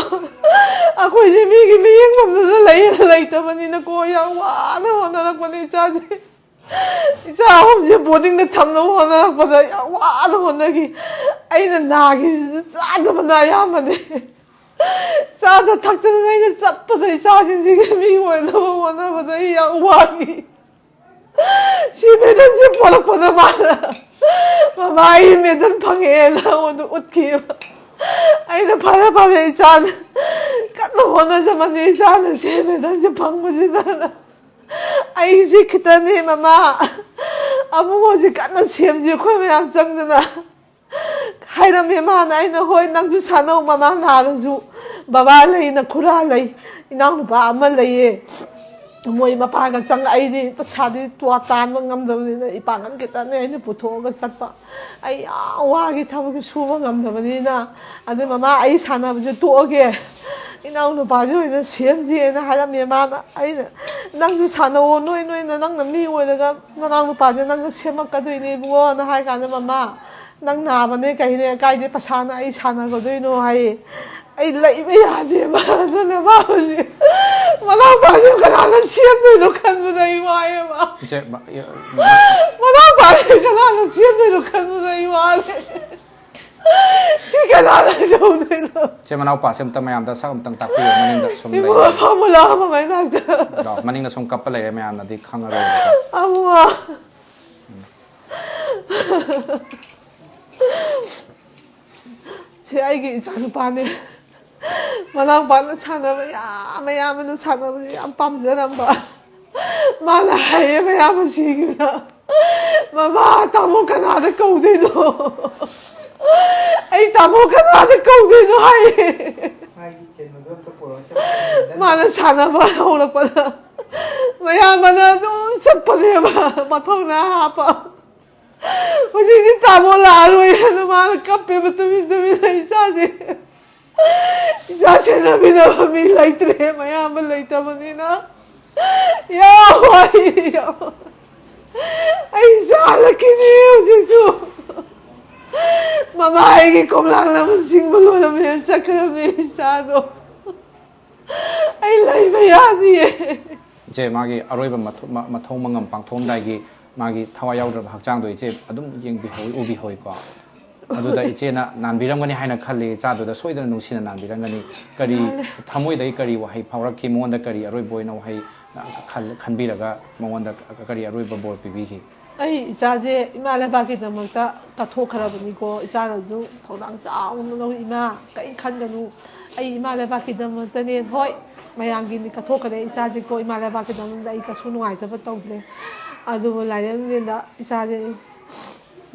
ꯑꯩꯈꯣꯏꯁꯦ ꯃꯤꯒꯤ ꯃꯤꯠꯌꯦꯡ ꯃꯝꯗꯅ ꯂꯩ-, ꯂꯩꯇꯕꯅꯤꯅꯀꯣ, ꯌꯥꯝ ꯋꯥꯅ ꯍꯣꯠꯅꯔꯛꯄꯅꯦ ꯏꯆꯥꯁꯦ꯫ ꯏꯆꯥ ꯑꯍꯨꯝꯁꯦ ꯕꯣꯔꯗꯤꯡꯗ ꯊꯝꯅꯕ ꯍꯣꯠꯅꯔꯛꯄꯗ ꯌꯥꯝ ꯋꯥꯅ ꯍꯣꯠꯅꯈꯤ꯫ ꯑꯩꯅ ꯅꯥꯈꯤꯕꯁꯤꯁꯨ ꯆꯥꯗꯕꯅ ꯑꯌꯥꯝꯕꯅꯦ꯫ ꯆꯥꯗ ꯊꯛꯇꯗꯅ ꯑꯩꯅ ꯆꯠꯄꯗ ꯏꯆꯥꯁꯤꯡꯁꯤꯒꯤ ꯃꯤ ꯑꯣꯏꯅꯕ ꯍꯣꯠꯅꯕꯗ ꯑꯩ ꯌꯥꯝ ꯋꯥꯈꯤ꯫ ꯁꯤ ꯃꯦꯗꯜꯁꯦ ꯄꯣꯔꯛꯄꯗ ꯃꯥꯅ, 'ꯃꯃꯥ, ꯑꯩ ꯃꯦꯗꯜ ꯐꯪꯉꯦꯅ' ꯑꯩꯉꯣꯟꯗ ꯎꯠꯈꯤꯕ꯫ ꯑꯩꯅ "ꯐꯔꯦ ꯐꯔꯦ ꯏꯆꯥꯅ ꯀꯟꯅ ꯍꯣꯠꯅꯖꯕꯅꯤ, ꯏꯆꯥꯅ ꯁꯦꯝꯃꯦ ꯅꯪꯁꯦ ꯐꯪꯕꯁꯤꯗꯅ꯫ ꯑꯩꯁꯤ ꯈꯤꯇꯅꯦ ꯃꯃꯥ, ꯑꯕꯨꯡꯉꯣꯁꯤ ꯀꯟꯅ ꯁꯦꯝꯁꯤ ꯑꯩꯈꯣꯏ ꯃꯌꯥꯝ ꯆꯪꯗꯅ" ꯍꯥꯏꯔꯝꯃꯦ ꯃꯥꯅ꯫ ꯑꯩꯅ "ꯍꯣꯏ ꯅꯪꯁꯨ ꯁꯥꯟꯅꯧ ꯃꯃꯥ, ꯅꯥꯔꯁꯨ ꯕꯕꯥ ꯂꯩ, ꯅꯈꯨꯔꯥ ꯂꯩ, ꯏꯅꯥꯎꯅꯨꯄꯥ ꯑꯃ ꯂꯩꯌꯦ, ꯃꯣꯏ ꯃꯄꯥꯒ ꯆꯪꯉ ꯑꯩꯗꯤ ꯄꯩꯁꯥꯗꯤ ꯇꯥꯟꯕ ꯉꯝꯗꯕꯅꯤꯅ ꯏꯄꯥꯡꯒꯜ ꯈꯤꯇꯅꯦ ꯑꯩꯅ ꯄꯨꯊꯣꯛꯑꯒ ꯆꯠꯄ꯫ ꯑꯩ ꯌꯥꯝ ꯋꯥꯈꯤ, ꯊꯕꯛꯁꯨ ꯁꯨꯕ ꯉꯝꯗꯕꯅꯤꯅ꯫ ꯑꯗꯨ ꯃꯃꯥ ꯑꯩ ꯁꯥꯟꯅꯕꯁꯦ ꯇꯣꯛꯑꯒꯦ, ꯏꯅꯥꯎ ꯅꯨꯄꯥꯁꯦ ꯑꯣꯏꯅ ꯁꯦꯝꯁꯦꯅ" ꯍꯥꯏꯔꯝꯃꯦ ꯃꯥꯅ꯫ ꯑꯩꯅ "ꯅꯪꯁꯨ ꯁꯥꯟꯅꯧꯑꯣ, ꯅꯣꯏ ꯅꯣꯏꯅ ꯅꯪꯅ ꯃꯤ ꯑꯣꯏꯔꯒ ꯅꯅꯥꯎ ꯅꯨꯄꯥꯁꯦ ꯅꯪꯅ ꯁꯦꯝꯃꯛꯀꯗꯣꯏꯅꯦ ꯏꯕꯨꯡꯉꯣꯅ" ꯍꯥꯏ ꯀꯥꯟꯗ "ꯃꯃꯥ ꯅꯪ ꯅꯥꯕꯅꯦ ꯀꯩꯅꯦ ꯀꯥꯏꯗꯩ ꯄꯩꯁꯥꯅ ꯑꯩ ꯁꯥꯟꯅꯒꯗꯣꯏꯅꯣ?" ꯍꯥꯏꯌꯦ꯫ ꯑꯩ ꯂꯩꯕ ꯌꯥꯗꯦꯕ꯫ ꯑꯗꯨꯅ ꯃꯥ ꯍꯧꯖꯤꯛ ꯃꯅꯥꯎꯄꯥꯁꯦ ꯀꯅꯥꯅ ꯁꯦꯝꯗꯣꯏꯅꯣ ꯈꯟꯕꯗ ꯑꯩ ꯋꯥꯏꯑꯦꯕ꯫ ꯏꯆꯦ, ꯃ-, ꯏ-, ꯃ-, ꯃꯅꯥꯎꯄꯥꯁꯦ ꯀꯅꯥꯅ ꯁꯦꯝꯗꯣꯏꯅꯣ ꯈꯟꯕꯗ ꯑꯩ ꯋꯥꯔꯦ꯫ ꯁꯤ ꯀꯅꯥꯅ ꯇꯧꯗꯣꯏꯅꯣ? ꯏꯆꯦ, ꯃꯅꯥꯎꯄꯥꯁꯦ ꯑꯝꯇ ꯃꯌꯥꯝꯗ ꯁꯛ ꯑꯝꯇꯪ ꯇꯥꯛꯄꯤꯌꯣ, ꯃꯅꯤꯡꯗ ꯁꯨꯝ ꯏꯕꯨꯡꯉꯣ ꯂꯩꯔꯦ꯫ ꯐꯥꯃꯨꯂꯥ ꯑꯃ ꯃꯩꯅꯥꯛꯇ꯫ ꯑꯗꯣ ꯃꯅꯤꯡꯗ ꯁꯨꯝ ꯀꯞꯄ ꯂꯩꯔꯦ, ꯃꯌꯥꯝꯅꯗꯤ ꯈꯪꯉꯔꯣꯏꯕꯀꯣ꯫ ꯑꯕꯨꯡꯉꯣ꯫ ꯁꯤ ꯑꯩꯒꯤ ꯏꯆꯥꯅꯨꯄꯥꯅꯦ꯫ ꯃꯅꯥꯎꯄꯥꯅ ꯁꯥꯟꯅꯕ ꯌꯥꯝ, ꯃꯌꯥꯝꯕꯅ ꯁꯥꯟꯅꯕꯁꯦ ꯌꯥꯝ ꯄꯥꯝꯖꯔꯝꯕ꯫ ꯃꯥꯅ ꯍꯥꯏꯌꯦ ꯃꯌꯥꯝꯕ ꯁꯤꯈꯤꯕꯗ, "ꯃꯃꯥ, ꯇꯥꯃꯣ ꯀꯅꯥꯗ ꯀꯧꯗꯣꯏꯅꯣ? ꯑꯩ ꯇꯥꯃꯣ ꯀꯅꯥꯗ ꯀꯧꯗꯣꯏꯅꯣ?" ꯍꯥꯏꯌꯦ꯫ ꯃꯥꯒꯤ ꯀꯩꯅꯣꯗꯣ ꯑꯝꯇ ꯄꯨꯔꯛꯑꯣ, ꯆꯠꯈꯤꯗꯅ꯫ ꯃꯥꯅ ꯁꯥꯟꯅꯕ ꯍꯧꯔꯛꯄꯗ ꯃꯌꯥꯝꯕꯅ ꯑꯗꯨꯝ ꯆꯠꯄꯅꯦꯕ, ꯃꯊꯧꯅꯥ ꯍꯥꯞꯄ꯫ ꯍꯧꯖꯤꯛꯇꯤ ꯇꯥꯃꯣ ꯂꯥꯛꯑꯔꯣꯏ ꯍꯥꯏꯅ ꯃꯥꯅ ꯀꯞꯄꯦꯕ ꯇꯨꯃꯤꯟ ꯇꯨꯃꯤꯟꯅ꯫ ꯏꯆꯥꯁꯦ, ꯏꯆꯥ ꯁꯦꯟꯅꯕꯤꯅꯕ ꯃꯤ ꯂꯩꯇ꯭ꯔꯦ, ꯃꯌꯥꯝꯕ ꯂꯩꯇꯕꯅꯤꯅ꯫ ꯌꯥꯝ ꯋꯥꯏ, ꯌꯥꯝ ꯋꯥꯏ꯫ ꯑꯩ ꯏꯆꯥ ꯍꯜꯂꯛꯈꯤꯅꯤ ꯍꯧꯖꯤꯛꯁꯨ꯫ ꯃꯃꯥ ꯑꯩꯒꯤ ꯀꯣꯝꯂꯥꯡ ꯂꯃꯟ ꯁꯤꯡꯕ ꯂꯣꯏꯔꯝꯃꯦ, ꯆꯠꯈ꯭ꯔꯕꯅꯦ ꯏꯆꯥꯗꯣ꯫ ꯑꯩ ꯂꯩꯕ ꯌꯥꯅꯤꯌꯦ꯫ ꯏꯆꯦ, ꯃꯥꯒꯤ ꯑꯔꯣꯏꯕ ꯃꯊꯧ-, ꯃ-, ꯃꯊꯧ ꯃꯉꯝ ꯄꯥꯡꯊꯣꯛꯑꯝꯗꯥꯏꯒꯤ ꯃꯥꯒꯤ ꯊꯋꯥꯏ ꯌꯥꯎꯗ꯭ꯔꯕ ꯍꯛꯆꯥꯡꯗꯣ ꯏꯆꯦ ꯑꯗꯨꯝ ꯌꯦꯡꯕꯤꯍꯧꯏ, ꯎꯕꯤꯍꯧꯏꯀꯣ꯫ ꯑꯗꯨꯗ ꯏꯆꯦꯅ ꯅꯥꯟꯕꯤꯔꯝꯒꯅꯤ ꯍꯥꯏꯅ ꯈꯜꯂꯤ, ꯏꯆꯥꯗꯨꯗ ꯁꯣꯏꯗꯅ ꯅꯨꯡꯁꯤꯅ ꯅꯥꯟꯕꯤꯔꯝꯒꯅꯤ꯫ ꯀꯔꯤ, ꯅꯥꯜꯂꯦ꯫ ꯊꯃꯣꯏꯗꯒꯤ ꯀꯔꯤ ꯋꯥꯍꯩ ꯐꯥꯎꯔꯛꯈꯤ? ꯃꯉꯣꯟꯗ ꯀꯔꯤ ꯑꯔꯣꯏꯕ ꯑꯣꯏꯅ ꯋꯥꯍꯩ ꯈꯜ-, ꯈꯟꯕꯤꯔꯒ ꯃꯉꯣꯟꯗ ꯀꯔꯤ ꯑꯔꯣꯏꯕ ꯕꯣꯔ ꯄꯤꯕꯤꯈꯤ? ꯑꯩ ꯏꯆꯥꯁꯦ ꯏꯃꯥ ꯂꯩꯕꯥꯛꯀꯤꯗꯃꯛꯇ ꯀꯠꯊꯣꯛꯈ꯭ꯔꯕꯅꯤꯀꯣ꯫ ꯏꯆꯥꯅꯁꯨ ꯊꯧꯗꯥꯡ ꯆꯥꯎꯅ ꯂꯧꯏ꯫ "ꯏꯃꯥ, ꯀꯔꯤꯝ ꯈꯟꯒꯅꯨ, ꯑꯩ ꯏꯃꯥ ꯂꯩꯕꯥꯛꯀꯤꯗꯃꯛꯇꯅꯦ꯫ ꯍꯣꯏ, ꯃꯌꯥꯝꯒꯤꯅꯤ ꯀꯠꯊꯣꯛꯈ꯭ꯔꯦ, ꯏꯆꯥꯁꯦꯀꯣ ꯏꯃꯥ ꯂꯩꯕꯥꯛꯀꯤꯗꯃꯛꯇ ꯑꯩ ꯀꯩꯁꯨ ꯅꯨꯡꯉꯥꯏꯇꯕ ꯇꯧꯗ꯭ꯔꯦ꯫ ꯑꯗꯨꯕꯨ ꯂꯥꯏꯔꯦꯝꯕꯤꯅ ꯏꯆꯥꯁꯦ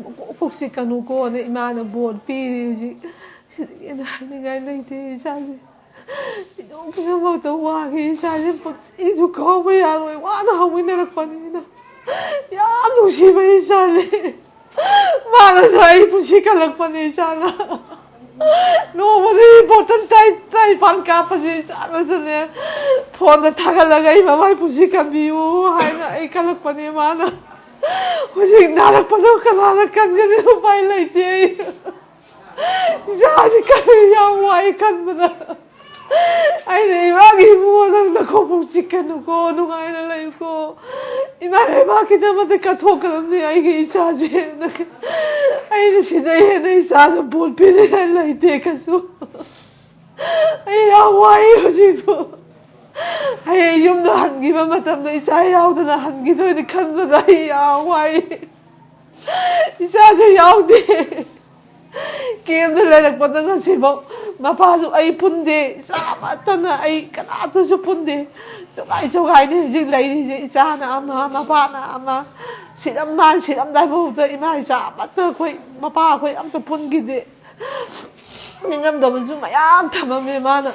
ꯃꯀꯣꯛ ꯄꯨꯛꯁꯤ ꯀꯅꯨꯀꯣꯅ ꯏꯃꯥꯅ ꯕꯣꯔ ꯄꯤꯔꯤ ꯍꯧꯖꯤꯛ꯫ ꯁꯤꯗꯒꯤ ꯍꯦꯟꯅ ꯍꯥꯏꯅꯤꯡꯉꯥꯏ ꯂꯩꯇꯦ ꯏꯆꯥꯁꯦ꯫ ꯏꯗꯣꯝ ꯄꯨꯝꯅꯃꯛꯇ ꯋꯥꯈꯤ ꯏꯆꯥꯁꯦ꯫ ꯄꯨꯟꯁꯤꯁꯨ ꯀꯥꯎꯕ ꯌꯥꯔꯣꯏ꯫ ꯋꯥꯅ ꯍꯧꯃꯤꯟꯅꯔꯛꯄꯅꯤꯅ ꯌꯥꯝ ꯅꯨꯡꯁꯤꯕ ꯏꯆꯥꯅꯦ꯫ ꯃꯥꯅꯁꯨ ꯑꯩ ꯄꯨꯟꯁꯤ ꯀꯜꯂꯛꯄꯅꯦ ꯏꯆꯥꯅ꯫ ꯅꯣꯡꯃꯗꯤ ꯕꯣꯇꯜ ꯇꯔꯥꯏ ꯇꯔꯥꯅꯤꯄꯥꯟ ꯀꯥꯞꯄꯁꯦ ꯏꯆꯥꯅꯁꯨꯅꯦ꯫ ꯐꯣꯟꯗ ꯊꯥꯒꯠꯂꯒ ꯑꯩ ꯃꯃꯥꯏ ꯄꯨꯟꯁꯤ ꯀꯟꯕꯤꯌꯨ ꯍꯥꯏꯅ ꯑꯩ ꯀꯜꯂꯛꯄꯅꯦ ꯃꯥꯅ꯫ ꯍꯧꯖꯤꯛ ꯅꯥꯔꯛꯄꯗꯣ ꯀꯅꯥꯅ ꯀꯟꯒꯅꯤ? ꯎꯄꯥꯏ ꯂꯩꯇꯦ ꯑꯩ꯫ ꯏꯆꯥꯁꯤ ꯀꯔꯤ ꯌꯥꯝ ꯋꯥꯏ ꯈꯟꯕꯗ꯫ ꯑꯩꯅ ꯏꯃꯥꯒꯤ ꯏꯕꯨꯡꯉꯣ ꯅꯪ ꯅꯈꯣꯡꯕꯨ ꯆꯤꯛꯀꯅꯨꯀꯣ, ꯅꯨꯡꯉꯥꯏꯅ ꯂꯩꯌꯨꯀꯣ꯫ ꯏꯃꯥ ꯂꯩꯕꯥꯛꯀꯤꯗꯃꯛꯇ ꯀꯠꯊꯣꯛꯀꯗꯕꯅꯤ ꯑꯩꯒꯤ ꯏꯆꯥꯁꯦ꯫ ꯑꯩꯅ ꯁꯤꯗꯩ ꯍꯦꯟꯅ ꯏꯆꯥꯗ ꯕꯣꯔ ꯄꯤꯅꯤꯡꯉꯥꯏ ꯂꯩꯇꯦ ꯀꯩꯁꯨ꯫ ꯑꯩ ꯌꯥꯝ ꯋꯥꯏ ꯍꯧꯖꯤꯛꯁꯨ꯫ ꯍꯌꯦꯡ ꯌꯨꯝꯗ ꯍꯟꯈꯤꯕ ꯃꯇꯝꯗ ꯏꯆꯥ ꯌꯥꯎꯗꯅ ꯍꯟꯈꯤꯗꯣꯏꯅꯤ ꯈꯟꯕꯗ ꯑꯩ ꯌꯥꯝ ꯋꯥꯏ꯫ ꯏꯆꯥꯁꯨ ꯌꯥꯎꯗꯦ꯫ ꯀꯦꯝꯗ ꯂꯩꯔꯛꯄꯗ ꯉꯁꯤꯐꯥꯎ ꯃꯄꯥꯁꯨ ꯑꯩ ꯄꯨꯟꯗꯦ꯫ ꯏꯆꯥ ꯑꯃꯠꯇꯅ ꯑꯩ ꯀꯅꯥꯇꯁꯨ ꯄꯨꯟꯗꯦ꯫ ꯆꯣꯒꯥꯏ ꯆꯣꯒꯥꯏꯅꯤ ꯍꯧꯖꯤꯛ ꯂꯩꯔꯤꯁꯦ꯫ ꯏꯆꯥꯅ ꯑꯃ, ꯃꯄꯥꯅ ꯑꯃ꯫ ꯁꯤꯔꯝ-, ꯃꯥꯅ ꯁꯤꯔꯝꯗꯥꯏꯐꯥꯎꯗ ꯏꯃꯥ ꯏꯆꯥ ꯑꯃꯠꯇ ꯑꯩꯈꯣꯏ, ꯃꯄꯥ ꯑꯩꯈꯣꯏ ꯑꯝꯇ ꯄꯨꯟꯈꯤꯗꯦ꯫ ꯅꯤꯡꯉꯝꯗꯕꯁꯨ ꯃꯌꯥꯝ ꯊꯝꯃꯝꯃꯦ ꯃꯥꯅ꯫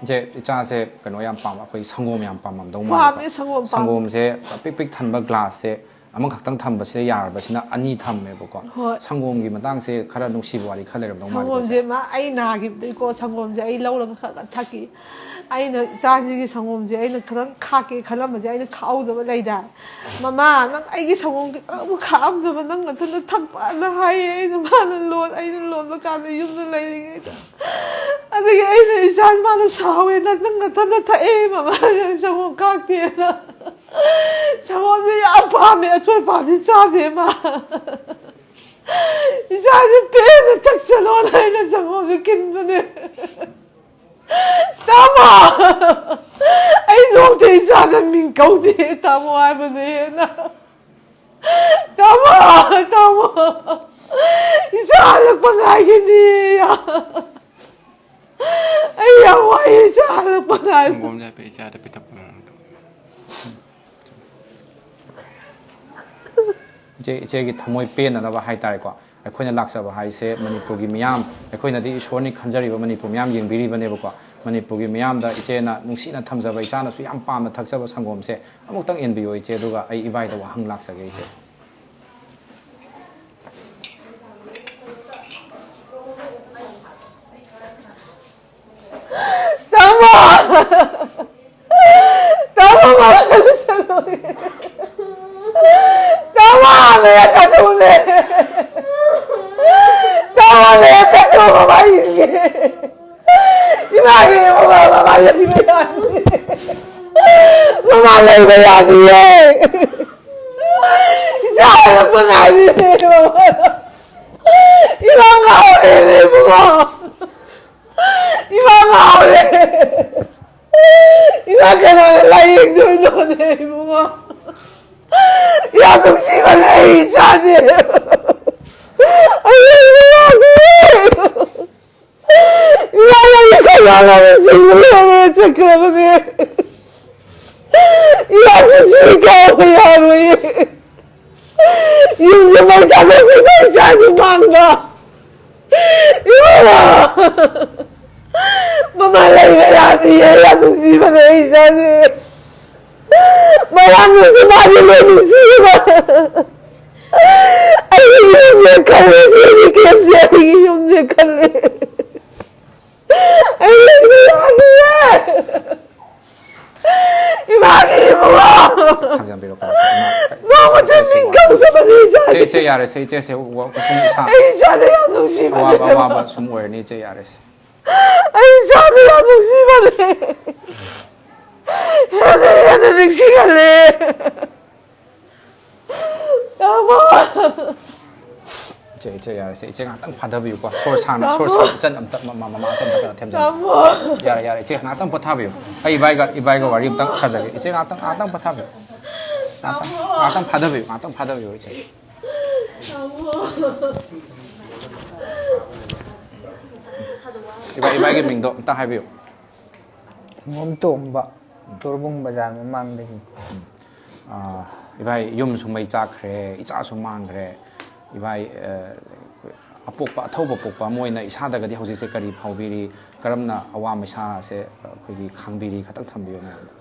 ꯏꯆꯦ, ꯏꯆꯥꯁꯦ ꯀꯩꯅꯣ ꯌꯥꯝ ꯄꯥꯝꯕ, ꯑꯩꯈꯣꯏ ꯁꯪꯒꯣꯝ ꯌꯥꯝ ꯄꯥꯝꯃꯝꯗꯧ ꯃꯥꯜꯂꯦ꯫ ꯄꯥꯝꯃꯦ, ꯁꯪꯒꯣꯝ ꯄꯥꯝꯃꯦ꯫ ꯁꯪꯒꯣꯝꯁꯦ ꯄꯤꯛ ꯄꯤꯛ ꯊꯟꯕ ꯒ꯭ꯂꯥꯁꯁꯦ ꯑꯃꯈꯛꯇꯪ ꯊꯝꯕꯁꯤꯗ ꯌꯥꯔꯕꯁꯤꯅ ꯑꯅꯤ ꯊꯝꯃꯦꯕꯀꯣ꯫ ꯍꯣꯏ꯫ ꯁꯪꯒꯣꯝꯒꯤ ꯃꯇꯥꯡꯁꯦ ꯈꯔ ꯅꯨꯡꯁꯤꯕ ꯋꯥꯔꯤ ꯈꯔ ꯂꯩꯔꯝꯗꯧ ꯃꯥꯜꯂꯦꯀꯣ, ꯏꯆꯦ꯫ ꯁꯪꯒꯣꯝꯁꯦ ꯃꯥ, ꯑꯩ ꯅꯥꯈꯤꯕꯗꯩꯀꯣ ꯁꯪꯒꯣꯝꯁꯦ ꯑꯩ ꯂꯧꯔꯒ ꯈꯔ ꯈꯔ ꯊꯛꯈꯤ꯫ ꯑꯩꯅ ꯏꯆꯥꯁꯤꯒꯤ ꯁꯪꯒꯣꯝꯁꯦ ꯑꯩꯅ ꯈꯤꯇꯪ ꯈꯥꯛꯀꯦ ꯈꯜꯂꯝꯕꯁꯦ ꯑꯩꯅ ꯈꯥꯛꯍꯧꯗꯕ ꯂꯩꯗꯥꯏ? "ꯃꯃꯥ, ꯅꯪ ꯑꯩꯒꯤ ꯁꯪꯒꯣꯝ ꯈꯤꯇꯪ ꯑꯃꯨꯛ ꯈꯥꯛꯑꯝꯗꯕ ꯅꯪ ꯅꯊꯟꯗ ꯊꯛꯄꯅ" ꯍꯥꯏꯌꯦ꯫ ꯑꯩꯅ, ꯃꯥꯅ ꯂꯣꯟ-, ꯑꯩꯅ ꯂꯣꯟꯕ ꯀꯥꯟꯗ ꯌꯨꯝꯗ ꯂꯩꯔꯤꯉꯩꯗ꯫ ꯑꯗꯒꯤ ꯑꯩꯅ ꯏꯆꯥ, ꯃꯥꯅ ꯁꯥꯎꯋꯦ, "ꯅꯪ, ꯅꯪ ꯅꯊꯟꯗ ꯊꯛꯑꯦ, ꯃꯃꯥꯅ ꯁꯪꯒꯣꯝ ꯈꯥꯛꯇꯦꯅ"꯫ ꯁꯪꯒꯣꯝꯁꯦ ꯌꯥꯝ ꯄꯥꯝꯃꯦ, ꯑꯆꯣꯏ ꯄꯥꯝꯗꯤ ꯆꯥꯗꯦ ꯃꯥ꯫ ꯏꯆꯥꯁꯦ ꯄꯦꯟꯅ ꯊꯛꯁꯅꯣꯅ ꯑꯩꯅ ꯁꯪꯒꯣꯝꯁꯦ ꯀꯤꯟꯕꯅꯦ꯫ "ꯇꯥꯃꯣ, ꯑꯩ ꯅꯣꯡꯇ ꯏꯆꯥꯗ ꯃꯤꯡ ꯀꯧꯗꯦ ꯇꯥꯃꯣ" ꯍꯥꯏꯕꯅꯦ ꯍꯦꯟꯅ꯫ ꯇꯥꯃꯣ! ꯇꯥꯃꯣ! ꯏꯆꯥ ꯍꯜꯂꯛꯄ ꯉꯥꯏꯒꯅꯤ꯫ ꯑꯩ ꯌꯥꯝ ꯋꯥꯏ, ꯏꯆꯥ ꯍꯜꯂꯛꯄ ꯉꯥꯏ꯫ ꯁꯪꯒꯣꯝꯁꯦ ꯍꯥꯏꯐꯦꯠ ꯏꯆꯥꯗ ꯄꯤꯊꯛꯄ ꯉꯝꯗꯕ꯫ ꯏꯆꯦ, ꯏꯆꯦꯒꯤ ꯊꯃꯣꯏ ꯄꯦꯟꯅꯅꯕ ꯍꯥꯏꯇꯥꯔꯦꯀꯣ, ꯑꯩꯈꯣꯏꯅ ꯂꯥꯛꯆꯕ ꯍꯥꯏꯁꯦ ꯃꯅꯤꯄꯨꯔꯒꯤ ꯃꯤꯌꯥꯝ, ꯑꯩꯈꯣꯏꯅꯗꯤ ꯏꯁꯣꯔꯅꯤ ꯈꯟꯖꯔꯤꯕ ꯃꯅꯤꯄꯨꯔ ꯃꯤꯌꯥꯝ ꯌꯦꯡꯕꯤꯔꯤꯕꯅꯦꯕꯀꯣ꯫ ꯃꯅꯤꯄꯨꯔꯒꯤ ꯃꯤꯌꯥꯝꯗ ꯏꯆꯦꯅ ꯅꯨꯡꯁꯤꯅ ꯊꯝꯖꯕ, ꯏꯆꯥꯅꯁꯨ ꯌꯥꯝ ꯄꯥꯝꯅ ꯊꯛꯆꯕ ꯁꯪꯒꯣꯝꯁꯦ ꯑꯃꯨꯛꯇꯪ ꯌꯦꯟꯕꯤꯌꯣ ꯏꯆꯦ, ꯑꯗꯨꯒ ꯑꯩ ꯏꯕꯥꯏꯗ ꯋꯥꯍꯪ ꯂꯥꯛꯆꯒꯦ ꯏꯆꯦ꯫ ꯇꯥꯃꯣ! ꯇꯥꯃꯣ, ꯃꯃꯥ ꯂꯩꯁꯜꯂꯨꯅꯦ꯫ ꯇꯥꯃꯣ, ꯂꯩꯔꯛꯀꯅꯨꯅꯦ꯫ ꯇꯥꯃꯣ, ꯂꯩꯔꯛꯀꯅꯨ, ꯃꯃꯥ ꯌꯦꯡꯒꯦ꯫ ꯏꯃꯥꯒꯤ ꯃꯃꯥ, ꯃꯃꯥ ꯂꯩꯕ ꯌꯥꯅꯤ꯫ ꯃꯃꯥ ꯂꯩꯕ ꯌꯥꯅꯤꯌꯦ꯫ ꯏꯆꯥ ꯍꯜꯂꯛꯄ ꯉꯥꯏꯔꯤꯅꯦ, ꯃꯃꯥ꯫ ꯏꯃꯥ ꯉꯥꯎꯔꯦꯅꯦ, ꯏꯕꯨꯡꯉꯣ꯫ ꯏꯃꯥ ꯉꯥꯎꯔꯦ꯫ ꯏꯃꯥ ꯀꯅꯥꯅ ꯂꯥꯏꯌꯦꯡꯗꯣꯏꯅꯣꯅꯦ, ꯏꯕꯨꯡꯉꯣ? ꯌꯥꯝ ꯅꯨꯡꯁꯤꯕꯅꯦ ꯑꯩ ꯏꯆꯥꯁꯦ꯫ ꯑꯩ ꯂꯩꯕ ꯌꯥꯗꯤꯌꯦ꯫ ꯏꯃꯥ ꯅꯪꯒꯤ ꯀꯩꯅꯣ ꯂꯧꯔ ꯆꯤꯡꯕ ꯂꯣꯏꯔꯦ ꯆꯠꯈ꯭ꯔꯕꯅꯦ꯫ ꯏꯃꯥ ꯅꯨꯡꯁꯤ ꯀꯥꯎꯕ ꯌꯥꯔꯣꯏꯌꯦ꯫ ꯌꯨꯝꯁꯦ ꯃꯩ ꯊꯥꯗꯣꯛꯈꯤꯕ ꯏꯆꯥꯁꯨ ꯃꯥꯡꯕ꯫ ꯏꯃꯥ! ꯃꯃꯥ ꯂꯩꯕ ꯌꯥꯗꯤꯌꯦ, ꯌꯥꯝ ꯅꯨꯡꯁꯤꯕꯅꯦ ꯑꯩ ꯏꯆꯥꯁꯦ꯫ ꯃꯌꯥꯝꯅꯁꯨ ꯃꯥꯁꯦ ꯂꯣꯏ ꯅꯨꯡꯁꯤꯕ꯫ ꯑꯩꯒꯤ ꯌꯨꯝꯅꯦ ꯈꯜꯂꯦ, ꯁꯤꯒꯤ ꯀꯦꯝꯁꯦ ꯑꯩꯒꯤ ꯌꯨꯝꯅꯦ ꯈꯜꯂꯦ꯫ ꯑꯩ ꯂꯩꯕ ꯌꯥꯗꯤꯌꯦ꯫ ꯏꯃꯥꯒꯤ ꯏꯕꯨꯡꯉꯣ! ꯊꯥꯡꯖꯟꯕꯤꯔꯣ, ꯀꯔꯛꯇ꯫ ꯏꯃꯥ, ꯅꯣꯡꯃꯇ ꯅꯤꯡꯈꯧꯗꯕꯅꯤ ꯏꯆꯥꯁꯦ꯫ ꯏꯆꯦ, ꯏꯆꯦ, ꯌꯥꯔꯦꯁꯦ, ꯏꯆꯦꯁꯦ, ꯋꯥ-, ꯁꯨꯝ ꯏꯁꯥ ꯑꯩ ꯏꯆꯥꯗ ꯌꯥꯝ ꯅꯨꯡꯁꯤꯕꯅꯦ꯫ ꯑꯋꯥꯕ, ꯑꯋꯥꯕ ꯁꯨꯝ ꯑꯣꯏꯔꯅꯤ, ꯏꯆꯦ, ꯌꯥꯔꯦꯁꯦ꯫ ꯑꯩ ꯏꯆꯥꯗ ꯌꯥꯝ ꯅꯨꯡꯁꯤꯕꯅꯦ꯫ ꯍꯦꯟꯅ ꯍꯦꯟꯅ ꯅꯤꯡꯁꯤꯡꯍꯜꯂꯦ꯫ ꯇꯥꯃꯣ! ꯏꯆꯦ, ꯏꯆꯦ, ꯌꯥꯔꯦꯁꯦ꯫ ꯏꯆꯦ ꯉꯥꯛꯇꯪ ꯐꯥꯊꯕꯤꯌꯨꯀꯣ꯫ ꯁꯣꯔ ꯁꯥꯡꯅ, ꯁꯣꯔ ꯇꯥꯃꯣ! ꯁꯥꯡꯅ ꯏꯆꯟ ꯑꯝꯇ, ꯃ-, ꯃ-, ꯃꯃꯥꯁꯦ ꯑꯝꯇ ꯀꯩꯅꯣ ꯊꯦꯝꯖꯟꯕꯤꯌꯨ꯫ ꯇꯥꯃꯣ! ꯌꯥꯔꯦ, ꯌꯥꯔꯦ꯫ ꯏꯆꯦ ꯉꯥꯛꯇꯪ ꯄꯣꯊꯥꯕꯤꯌꯨ꯫ ꯑꯩ ꯏꯕꯥꯏꯒ, ꯏꯕꯥꯏꯒ ꯋꯥꯔꯤ ꯑꯝꯇꯪ ꯁꯥꯖꯒꯦ꯫ ꯏꯆꯦ ꯉꯥꯛꯇꯪ, ꯉꯥꯛꯇꯪ ꯄꯣꯊꯥꯕꯤꯌꯨ꯫ ꯉꯥꯛꯇꯪ ꯐꯥꯗꯕꯤꯌꯨ, ꯉꯥꯛꯇꯪ ꯐꯥꯗꯕꯤꯌꯨ, ꯏꯆꯦ꯫ ꯏꯕꯥ, ꯏꯕꯥꯒꯤ ꯃꯤꯡꯗꯣ ꯑꯝꯇ ꯍꯥꯏꯕꯤꯌꯨ꯫ ꯊꯤꯉꯣꯝ ꯇꯣꯝꯕ, ꯇꯣꯔꯕꯨꯡ ꯕꯖꯥꯔ ꯃꯃꯥꯡꯗꯒꯤ꯫ ꯑꯥ, ꯏꯕꯥꯏ, ꯌꯨꯝꯁꯨ ꯃꯩ ꯆꯥꯛꯈ꯭ꯔꯦ, ꯏꯆꯥꯁꯨ ꯃꯥꯡꯈ꯭ꯔꯦ꯫ ꯏꯕꯥꯏ, ꯑ, ꯑꯄꯣꯛꯄ, ꯑꯊꯧꯕ ꯄꯣꯛꯄ ꯑꯃ ꯑꯣꯏꯅ ꯏꯁꯥꯗꯒꯗꯤ ꯍꯧꯖꯤꯛꯁꯦ ꯀꯔꯤ ꯐꯥꯎꯕꯤꯔꯤ? ꯀꯔꯝꯅ ꯑꯋꯥ ꯃꯩꯁꯥꯁꯦ ꯑꯩꯈꯣꯏꯒꯤ ꯈꯥꯡꯕꯤꯔꯤ? ꯈꯇꯪ ꯊꯝꯕꯤꯌꯨ ꯃꯌꯥꯝꯗ꯫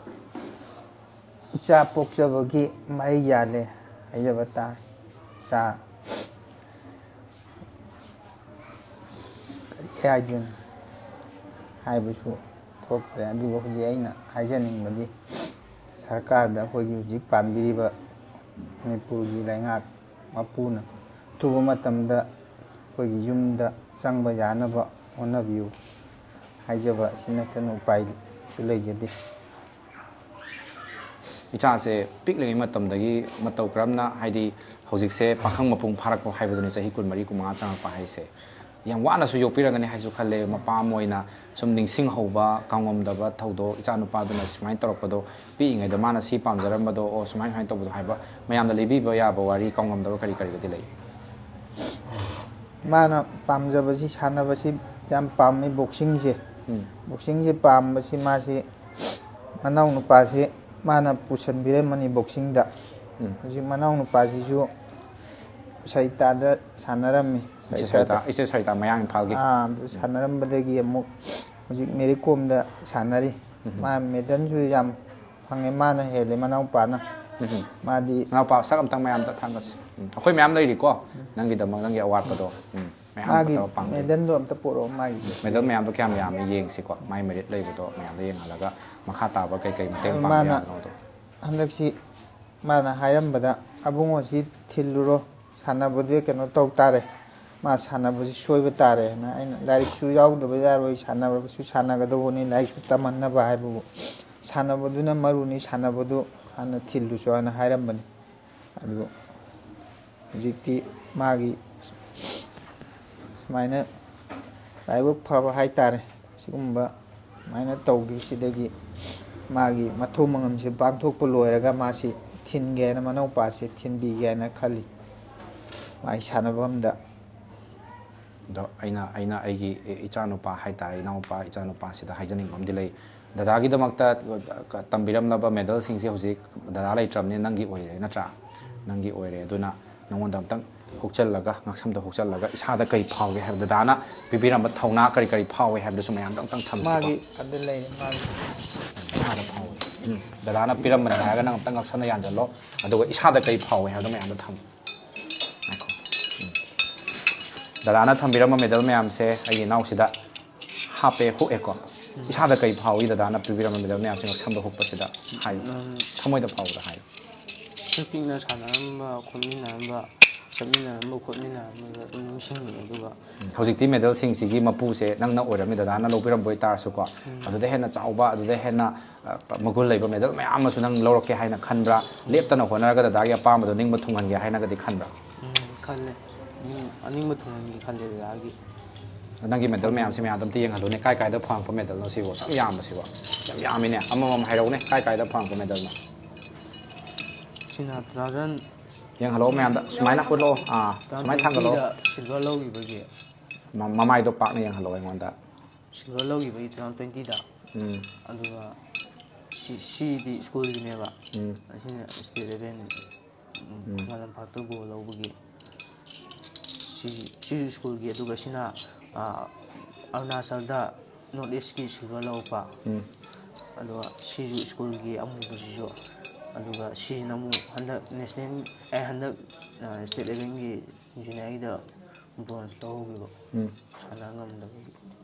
ꯏꯆꯥ ꯄꯣꯛꯆꯕꯒꯤ ꯃꯍꯩ ꯌꯥꯜꯂꯦ ꯍꯥꯏꯖꯕ ꯇꯥꯔꯦ꯫ ꯏꯆꯥ ꯀꯔꯤ ꯍꯥꯏꯗꯣꯏꯅꯣ ꯍꯥꯏꯕꯁꯨ ꯊꯣꯛꯇ꯭ꯔꯦ꯫ ꯑꯗꯨꯒ ꯍꯧꯖꯤꯛ ꯑꯩꯅ ꯍꯥꯏꯖꯅꯤꯡꯕꯗꯤ, ꯁꯔꯀꯥꯔꯗ ꯑꯩꯈꯣꯏꯒꯤ ꯍꯧꯖꯤꯛ ꯄꯥꯟꯕꯤꯔꯤꯕ ꯃꯅꯤꯄꯨꯔꯒꯤ ꯂꯩꯉꯥꯛ ꯃꯄꯨꯅ ꯑꯊꯨꯕ ꯃꯇꯝꯗ ꯑꯩꯈꯣꯏꯒꯤ ꯌꯨꯝꯗ ꯆꯪꯕ ꯌꯥꯅꯕ ꯍꯣꯠꯅꯕꯤꯌꯨ ꯍꯥꯏꯖꯕ ꯑꯁꯤ ꯅꯠꯇꯅ ꯎꯄꯥꯏꯁꯨ ꯂꯩꯖꯗꯦ꯫ ꯏꯆꯥꯁꯦ ꯄꯤꯛꯂꯤꯉꯩ ꯃꯇꯝꯗꯒꯤ ꯃꯇꯧ ꯀꯔꯝꯅ, ꯍꯥꯏꯗꯤ ꯍꯧꯖꯤꯛꯁꯦ ꯄꯥꯈꯪ ꯃꯄꯨꯡ ꯐꯥꯔꯛꯄ ꯍꯥꯏꯕꯗꯨꯅꯤ, ꯆꯍꯤ ꯀꯨꯟꯃꯔꯤ, ꯀꯨꯟꯃꯉꯥ ꯆꯪꯉꯛꯄ ꯍꯥꯏꯁꯦ꯫ ꯌꯥꯝ ꯋꯥꯅꯁꯨ ꯌꯣꯛꯄꯤꯔꯒꯅꯤ ꯍꯥꯏꯁꯨ ꯈꯜꯂꯦ꯫ ꯃꯄꯥ ꯑꯃ ꯑꯣꯏꯅ ꯁꯨꯝ ꯅꯤꯡꯁꯤꯡꯍꯧꯕ, ꯀꯥꯎꯉꯝꯗꯕ ꯊꯧꯗꯣꯛ, ꯏꯆꯥ ꯅꯨꯄꯥꯗꯨꯅ ꯁꯨꯃꯥꯏꯅ ꯇꯧꯔꯛꯄꯗꯣ, ꯄꯤꯛꯏꯉꯩꯗ ꯃꯥꯅ ꯁꯤ ꯄꯥꯝꯖꯔꯝꯕꯗꯣ, ꯑꯣ, ꯁꯨꯃꯥꯏ ꯁꯨꯃꯥꯏꯅ ꯇꯧꯕꯗꯣ ꯍꯥꯏꯕ, ꯃꯌꯥꯝꯗ ꯂꯤꯕꯤꯕ ꯌꯥꯕ ꯋꯥꯔꯤ, ꯀꯥꯎꯉꯝꯗꯕ ꯀꯔꯤ ꯀꯔꯤꯒꯗꯤ ꯂꯩ? ꯃꯥꯅ ꯄꯥꯝꯖꯕꯁꯤ, ꯁꯥꯟꯅꯕꯁꯤ ꯌꯥꯝ ꯄꯥꯝꯃꯤ, ꯕꯣꯛꯁꯤꯡꯁꯦ꯫ ꯎꯝ꯫ ꯕꯣꯛꯁꯤꯡꯁꯦ ꯄꯥꯝꯕꯁꯤ ꯃꯥꯁꯤ, ꯃꯅꯥꯎ ꯅꯨꯄꯥꯁꯤ ꯃꯥꯅ ꯄꯨꯁꯟꯕꯤꯔꯝꯃꯅꯤ ꯕꯣꯛꯁꯤꯡꯗ꯫ ꯎꯝ꯫ ꯍꯧꯖꯤꯛ ꯃꯅꯥꯎ ꯅꯨꯄꯥꯁꯤꯁꯨ ꯁꯔꯤꯇꯥꯗ ꯁꯥꯟꯅꯔꯝꯃꯤ꯫ ꯏꯆꯦ ꯁꯔꯤꯇꯥ, ꯏꯆꯦ ꯁꯔꯤꯇꯥ ꯃꯌꯥꯡ ꯏꯝꯐꯥꯜꯒꯤ꯫ ꯑꯥ, ꯑꯗꯨ ꯁꯥꯟꯅꯔꯝꯕꯗꯒꯤ ꯑꯃꯨꯛ ꯍꯧꯖꯤꯛ ꯃꯦꯔꯤ ꯀꯣꯝꯗ ꯁꯥꯟꯅꯔꯤ꯫ ꯎꯝ꯫ ꯃꯥ ꯃꯦꯗꯜꯁꯨ ꯌꯥꯝ ꯐꯪꯉꯦ, ꯃꯥꯅ ꯍꯦꯜꯂꯦ ꯃꯅꯥꯎꯄꯥꯅ꯫ ꯎꯝ꯫ ꯃꯥꯗꯤ ꯃꯅꯥꯎꯄꯥ ꯁꯛ ꯑꯝꯇꯪ ꯃꯌꯥꯝꯗ ꯊꯥꯡꯒꯠꯁꯤ꯫ ꯎꯝ꯫ ꯑꯩꯈꯣꯏ ꯃꯌꯥꯝ ꯂꯩꯔꯤꯀꯣ, ꯅꯪꯒꯤꯗꯃꯛ, ꯅꯪꯒꯤ ꯑꯋꯥꯠꯄꯗꯣ꯫ ꯎꯝ꯫ ꯃꯌꯥꯝ ꯃꯥꯒꯤ ꯐꯖꯕ ꯄꯥꯡꯒꯦ꯫ ꯃꯦꯗꯜꯗꯣ ꯑꯝꯇ ꯄꯨꯔꯛꯑꯣ ꯃꯥꯒꯤ꯫ ꯃꯦꯗꯜ ꯃꯌꯥꯝꯗꯣ ꯀꯌꯥꯝ ꯌꯥꯝꯃꯤ ꯌꯦꯡꯁꯤꯀꯣ, ꯃꯥꯏ ꯃꯦꯔꯤꯠ ꯂꯩꯕꯗꯣ ꯃꯌꯥꯝꯗ ꯌꯦꯡꯍꯜꯂꯒ ꯃꯈꯥ ꯇꯥꯕ ꯀꯩ ꯀꯩ ꯃꯇꯦꯡ ꯄꯥꯡꯒꯦ ꯃꯥꯅ ꯍꯥꯏꯕꯅꯣꯗꯣ꯫ ꯍꯟꯗꯛꯁꯤ ꯃꯥꯅ ꯍꯥꯏꯔꯝꯕꯗ, "ꯑꯕꯨꯡꯉꯣ, ꯁꯤ ꯊꯤꯜꯂꯨꯔꯣ, ꯁꯥꯟꯅꯕꯗꯤ ꯀꯩꯅꯣ ꯇꯧ ꯇꯥꯔꯦ, ꯃꯥ ꯁꯥꯟꯅꯕꯁꯤ ꯁꯣꯏꯕ ꯇꯥꯔꯦꯅ", ꯑꯩꯅ, "ꯂꯥꯏꯔꯤꯛꯁꯨ ꯌꯥꯎꯗꯕ ꯌꯥꯔꯣꯏ, ꯁꯥꯟꯅꯕꯁꯨ ꯁꯥꯟꯅꯒꯗꯧꯕꯅꯤ, ꯂꯥꯏꯔꯤꯛꯁꯨ ꯇꯝꯍꯟꯅꯕ ꯍꯥꯏꯕꯕꯨ, ꯁꯥꯟꯅꯕꯗꯨꯅ ꯃꯔꯨꯅꯤ, ꯁꯥꯟꯅꯕꯗꯨ ꯍꯥꯟꯅ ꯊꯤꯜꯂꯨꯆꯣ" ꯍꯥꯏꯅ ꯍꯥꯏꯔꯝꯕꯅꯤ꯫ ꯑꯗꯨ ꯍꯧꯖꯤꯛꯇꯤ ꯃꯥꯒꯤ ꯁꯨꯃꯥꯏꯅ ꯂꯥꯏꯕꯛ ꯐꯕ ꯍꯥꯏꯇꯥꯔꯦ, ꯁꯤꯒꯨꯝꯕ ꯁꯨꯃꯥꯏꯅ ꯇꯧꯈꯤꯕꯁꯤꯗꯒꯤ ꯃꯥꯒꯤ ꯃꯊꯧ ꯃꯉꯝꯁꯦ ꯄꯥꯡꯊꯣꯛꯄ ꯂꯣꯏꯔꯒ ꯃꯥꯁꯤ ꯊꯤꯟꯒꯦꯅ, ꯃꯅꯧꯄꯥꯁꯦ ꯊꯤꯟꯕꯤꯒꯦꯅ ꯈꯜꯂꯤ ꯃꯥꯒꯤ ꯁꯥꯟꯅꯐꯝꯗ꯫ ꯑꯗꯣ ꯑꯩꯅ ꯑꯩꯅ ꯑꯩꯒꯤ ꯏꯆꯥꯅꯨꯄꯥ ꯍꯥꯏꯇꯥꯔꯦ, ꯏꯅꯥꯎꯄꯥ ꯏꯆꯥꯅꯨꯄꯥꯁꯤꯗ ꯍꯥꯏꯖꯅꯤꯡꯕ ꯑꯃꯗꯤ ꯂꯩ꯫ ꯗꯗꯥꯒꯤꯗꯃꯛꯇ ꯇꯝꯕꯤꯔꯝꯂꯕ ꯃꯦꯗꯜꯁꯤꯡꯁꯦ ꯍꯧꯖꯤꯛ ꯗꯗꯥ ꯂꯩꯇ꯭ꯔꯕꯅꯤꯅ ꯅꯪꯒꯤ ꯑꯣꯏꯔꯦ, ꯅꯠꯇ꯭ꯔꯥ? ꯅꯪꯒꯤ ꯑꯣꯏꯔꯦ꯫ ꯑꯗꯨꯅ ꯅꯉꯣꯟꯗ ꯑꯝꯇꯪ ꯍꯨꯛꯆꯜꯂꯒ, ꯉꯛꯁꯝꯗ ꯍꯨꯛꯆꯜꯂꯒ ꯏꯁꯥꯗ ꯀꯔꯤ ꯐꯥꯎꯒꯦ ꯍꯥꯏꯕ, ꯗꯗꯥꯅ ꯄꯤꯕꯤꯔꯝꯕ ꯊꯧꯅꯥ ꯀꯔꯤ ꯀꯔꯤ ꯐꯥꯎꯋꯦ ꯍꯥꯏꯕꯗꯨꯁꯨ ꯃꯌꯥꯝꯗ ꯑꯝꯇꯪ ꯊꯝꯁꯤꯀꯣ꯫ ꯃꯥꯒꯤ ꯑꯗꯨ ꯂꯩꯔꯦ ꯃꯥꯒꯤ꯫ ꯏꯁꯥꯗ ꯐꯥꯎꯋꯦ꯫ ꯎꯝ꯫ ꯗꯗꯥꯅ ꯄꯤꯔꯝꯕꯅꯦ ꯍꯥꯏꯔꯒ ꯅꯪ ꯑꯝꯇꯪ ꯉꯛꯁꯝꯗ ꯌꯥꯟꯁꯤꯜꯂꯣ꯫ ꯑꯗꯨꯒ ꯏꯁꯥꯗ ꯀꯔꯤ ꯐꯥꯎꯋꯦ ꯍꯥꯏꯕꯗꯣ ꯃꯌꯥꯝꯗ ꯊꯝꯃꯣ꯫ ꯉꯥꯏꯈꯣ꯫ ꯎꯝ꯫ ꯗꯗꯥꯅ ꯊꯝꯕꯤꯔꯝꯕ ꯃꯦꯗꯜ ꯃꯌꯥꯝꯁꯦ ꯑꯩꯒꯤ ꯏꯅꯥꯎꯁꯤꯗ ꯍꯥꯞꯄꯦ, ꯍꯨꯛꯑꯦꯀꯣ꯫ ꯏꯁꯥꯗ ꯀꯔꯤ ꯐꯥꯎꯏ ꯗꯗꯥꯅ ꯄꯤꯕꯤꯔꯝꯕ ꯃꯦꯗꯜ ꯃꯌꯥꯝꯁꯦ ꯉꯛꯁꯝꯗ ꯍꯨꯛꯄꯁꯤꯗ? ꯍꯥꯏꯌꯨ꯫ ꯊꯃꯣꯏꯗ ꯐꯥꯎꯕꯗ ꯍꯥꯏꯌꯨ꯫ ꯄꯤꯛꯅ ꯁꯥꯟꯅꯔꯝꯕ ꯈꯣꯠꯃꯤꯟꯅꯔꯝꯕ, ꯆꯠꯃꯤꯟꯅꯔꯝꯕ ꯈꯣꯠꯃꯤꯟꯅꯔꯝꯕꯗꯣ ꯑꯗꯨꯝ ꯅꯤꯡꯁꯤꯡꯉꯤ꯫ ꯑꯗꯨꯒ ꯍꯧꯖꯤꯛꯇꯤ ꯃꯦꯗꯜꯁꯤꯡꯁꯤꯒꯤ ꯃꯄꯨꯁꯦ ꯅꯪꯅ ꯑꯣꯏꯔꯝꯃꯤ, ꯗꯗꯥꯅ ꯂꯧꯕꯤꯔꯝꯕ ꯑꯣꯏꯇꯥꯔꯁꯨꯀꯣ꯫ ꯑꯗꯨꯗ ꯍꯦꯟꯅ ꯆꯥꯎꯕ, ꯑꯗꯨꯗ ꯍꯦꯟꯅ, ꯑ, ꯃꯒꯨꯟ ꯂꯩꯕ ꯃꯦꯗꯜ ꯃꯌꯥꯝ ꯑꯃꯁꯨ ꯅꯪ ꯂꯧꯔꯛꯀꯦ ꯍꯥꯏꯅ ꯈꯟꯕ꯭ꯔꯥ? ꯂꯦꯞꯇꯅ ꯍꯣꯠꯅꯔꯒ ꯗꯗꯥꯒꯤ ꯑꯄꯥꯝꯕꯗꯣ ꯅꯤꯡꯕ ꯊꯨꯡꯍꯟꯒꯦ ꯍꯥꯏꯅꯒꯗꯤ ꯈꯟꯕ꯭ꯔꯥ? ꯎꯝ, ꯈꯜꯂꯦ꯫ ꯑꯅꯤꯡ-, ꯑꯅꯤꯡꯕ ꯊꯨꯡꯍꯟꯒꯦ ꯈꯜꯂꯦ ꯗꯗꯥꯒꯤ꯫ ꯅꯪꯒꯤ ꯃꯦꯗꯜ ꯃꯌꯥꯝꯁꯦ ꯃꯌꯥꯝꯗ ꯑꯝꯇ ꯌꯦꯡꯍꯜꯂꯨꯅꯦ꯫ ꯀꯥꯏ ꯀꯥꯏꯗ ꯐꯪꯉꯛꯄ ꯃꯦꯗꯜꯅꯣ ꯁꯤꯕꯣ? ꯌꯥꯝ ꯌꯥꯝꯕꯁꯤꯕꯣ? ꯌꯥꯝ ꯌꯥꯝꯃꯤꯅꯦ꯫ ꯑꯃꯃꯝ ꯍꯥꯏꯔꯛꯎꯅꯦ꯫ ꯀꯥꯏ ꯀꯥꯏꯗ ꯐꯪꯉꯛꯄ ꯃꯦꯗꯜꯅꯣ? ꯁꯤꯅ two thousand ꯌꯦꯡꯍꯜꯂꯛꯑꯣ ꯃꯌꯥꯝꯗ꯫ ꯁꯨꯃꯥꯏꯅ ꯎꯠꯂꯛꯑꯣ꯫ ꯑꯥ, ꯁꯨꯃꯥꯏꯅ ꯊꯥꯡꯒꯠꯂꯛꯑꯣ꯫ ꯇ꯭ꯋꯦꯟꯇꯤꯗ silver ꯂꯧꯈꯤꯕꯒꯤ꯫ ꯃ-, ꯃꯃꯥꯏꯗꯣ ꯄꯥꯛꯅ ꯌꯦꯡꯍꯜꯂꯛꯑꯣ ꯑꯩꯉꯣꯟꯗ꯫ Silver ꯂꯧꯈꯤꯕꯒꯤ two thousand twentyꯗ꯫ ꯎꯝ, ꯑꯗꯨꯒ ꯁꯤ, ꯁꯤꯗꯤ schoolꯒꯤꯅꯦꯕ꯫ ꯎꯝ, ꯑꯁꯤꯅ state level, ꯎꯝ, ꯈꯨꯃꯟ ꯂꯝꯄꯥꯛꯇ gold ꯂꯧꯕꯒꯤ꯫ ꯁꯤ, ꯁꯤꯁꯨ schoolꯒꯤ, ꯑꯗꯨꯒ ꯁꯤꯅ, ꯑ, ꯑꯔꯨꯅꯥꯆꯜꯗ North Eastꯀꯤ silver ꯂꯧꯔꯛꯄ꯫ ꯎꯝ꯫ ꯑꯗꯨꯒ ꯁꯤꯁꯨ schoolꯒꯤ ꯑꯃꯨꯕꯁꯤꯁꯨ꯫ ꯑꯗꯨꯒ ꯁꯤꯁꯤꯅ ꯑꯃꯨꯛ ꯍꯟꯗꯛ national, ꯑꯦ, ꯍꯟꯗꯛ, ꯑ, state levelꯒꯤ juniorꯒꯤꯗ bronze ꯂꯧꯍꯧꯈꯤꯕ꯫ ꯎꯝ꯫ ꯁꯥꯟꯅ ꯉꯝꯗꯕꯒꯤ꯫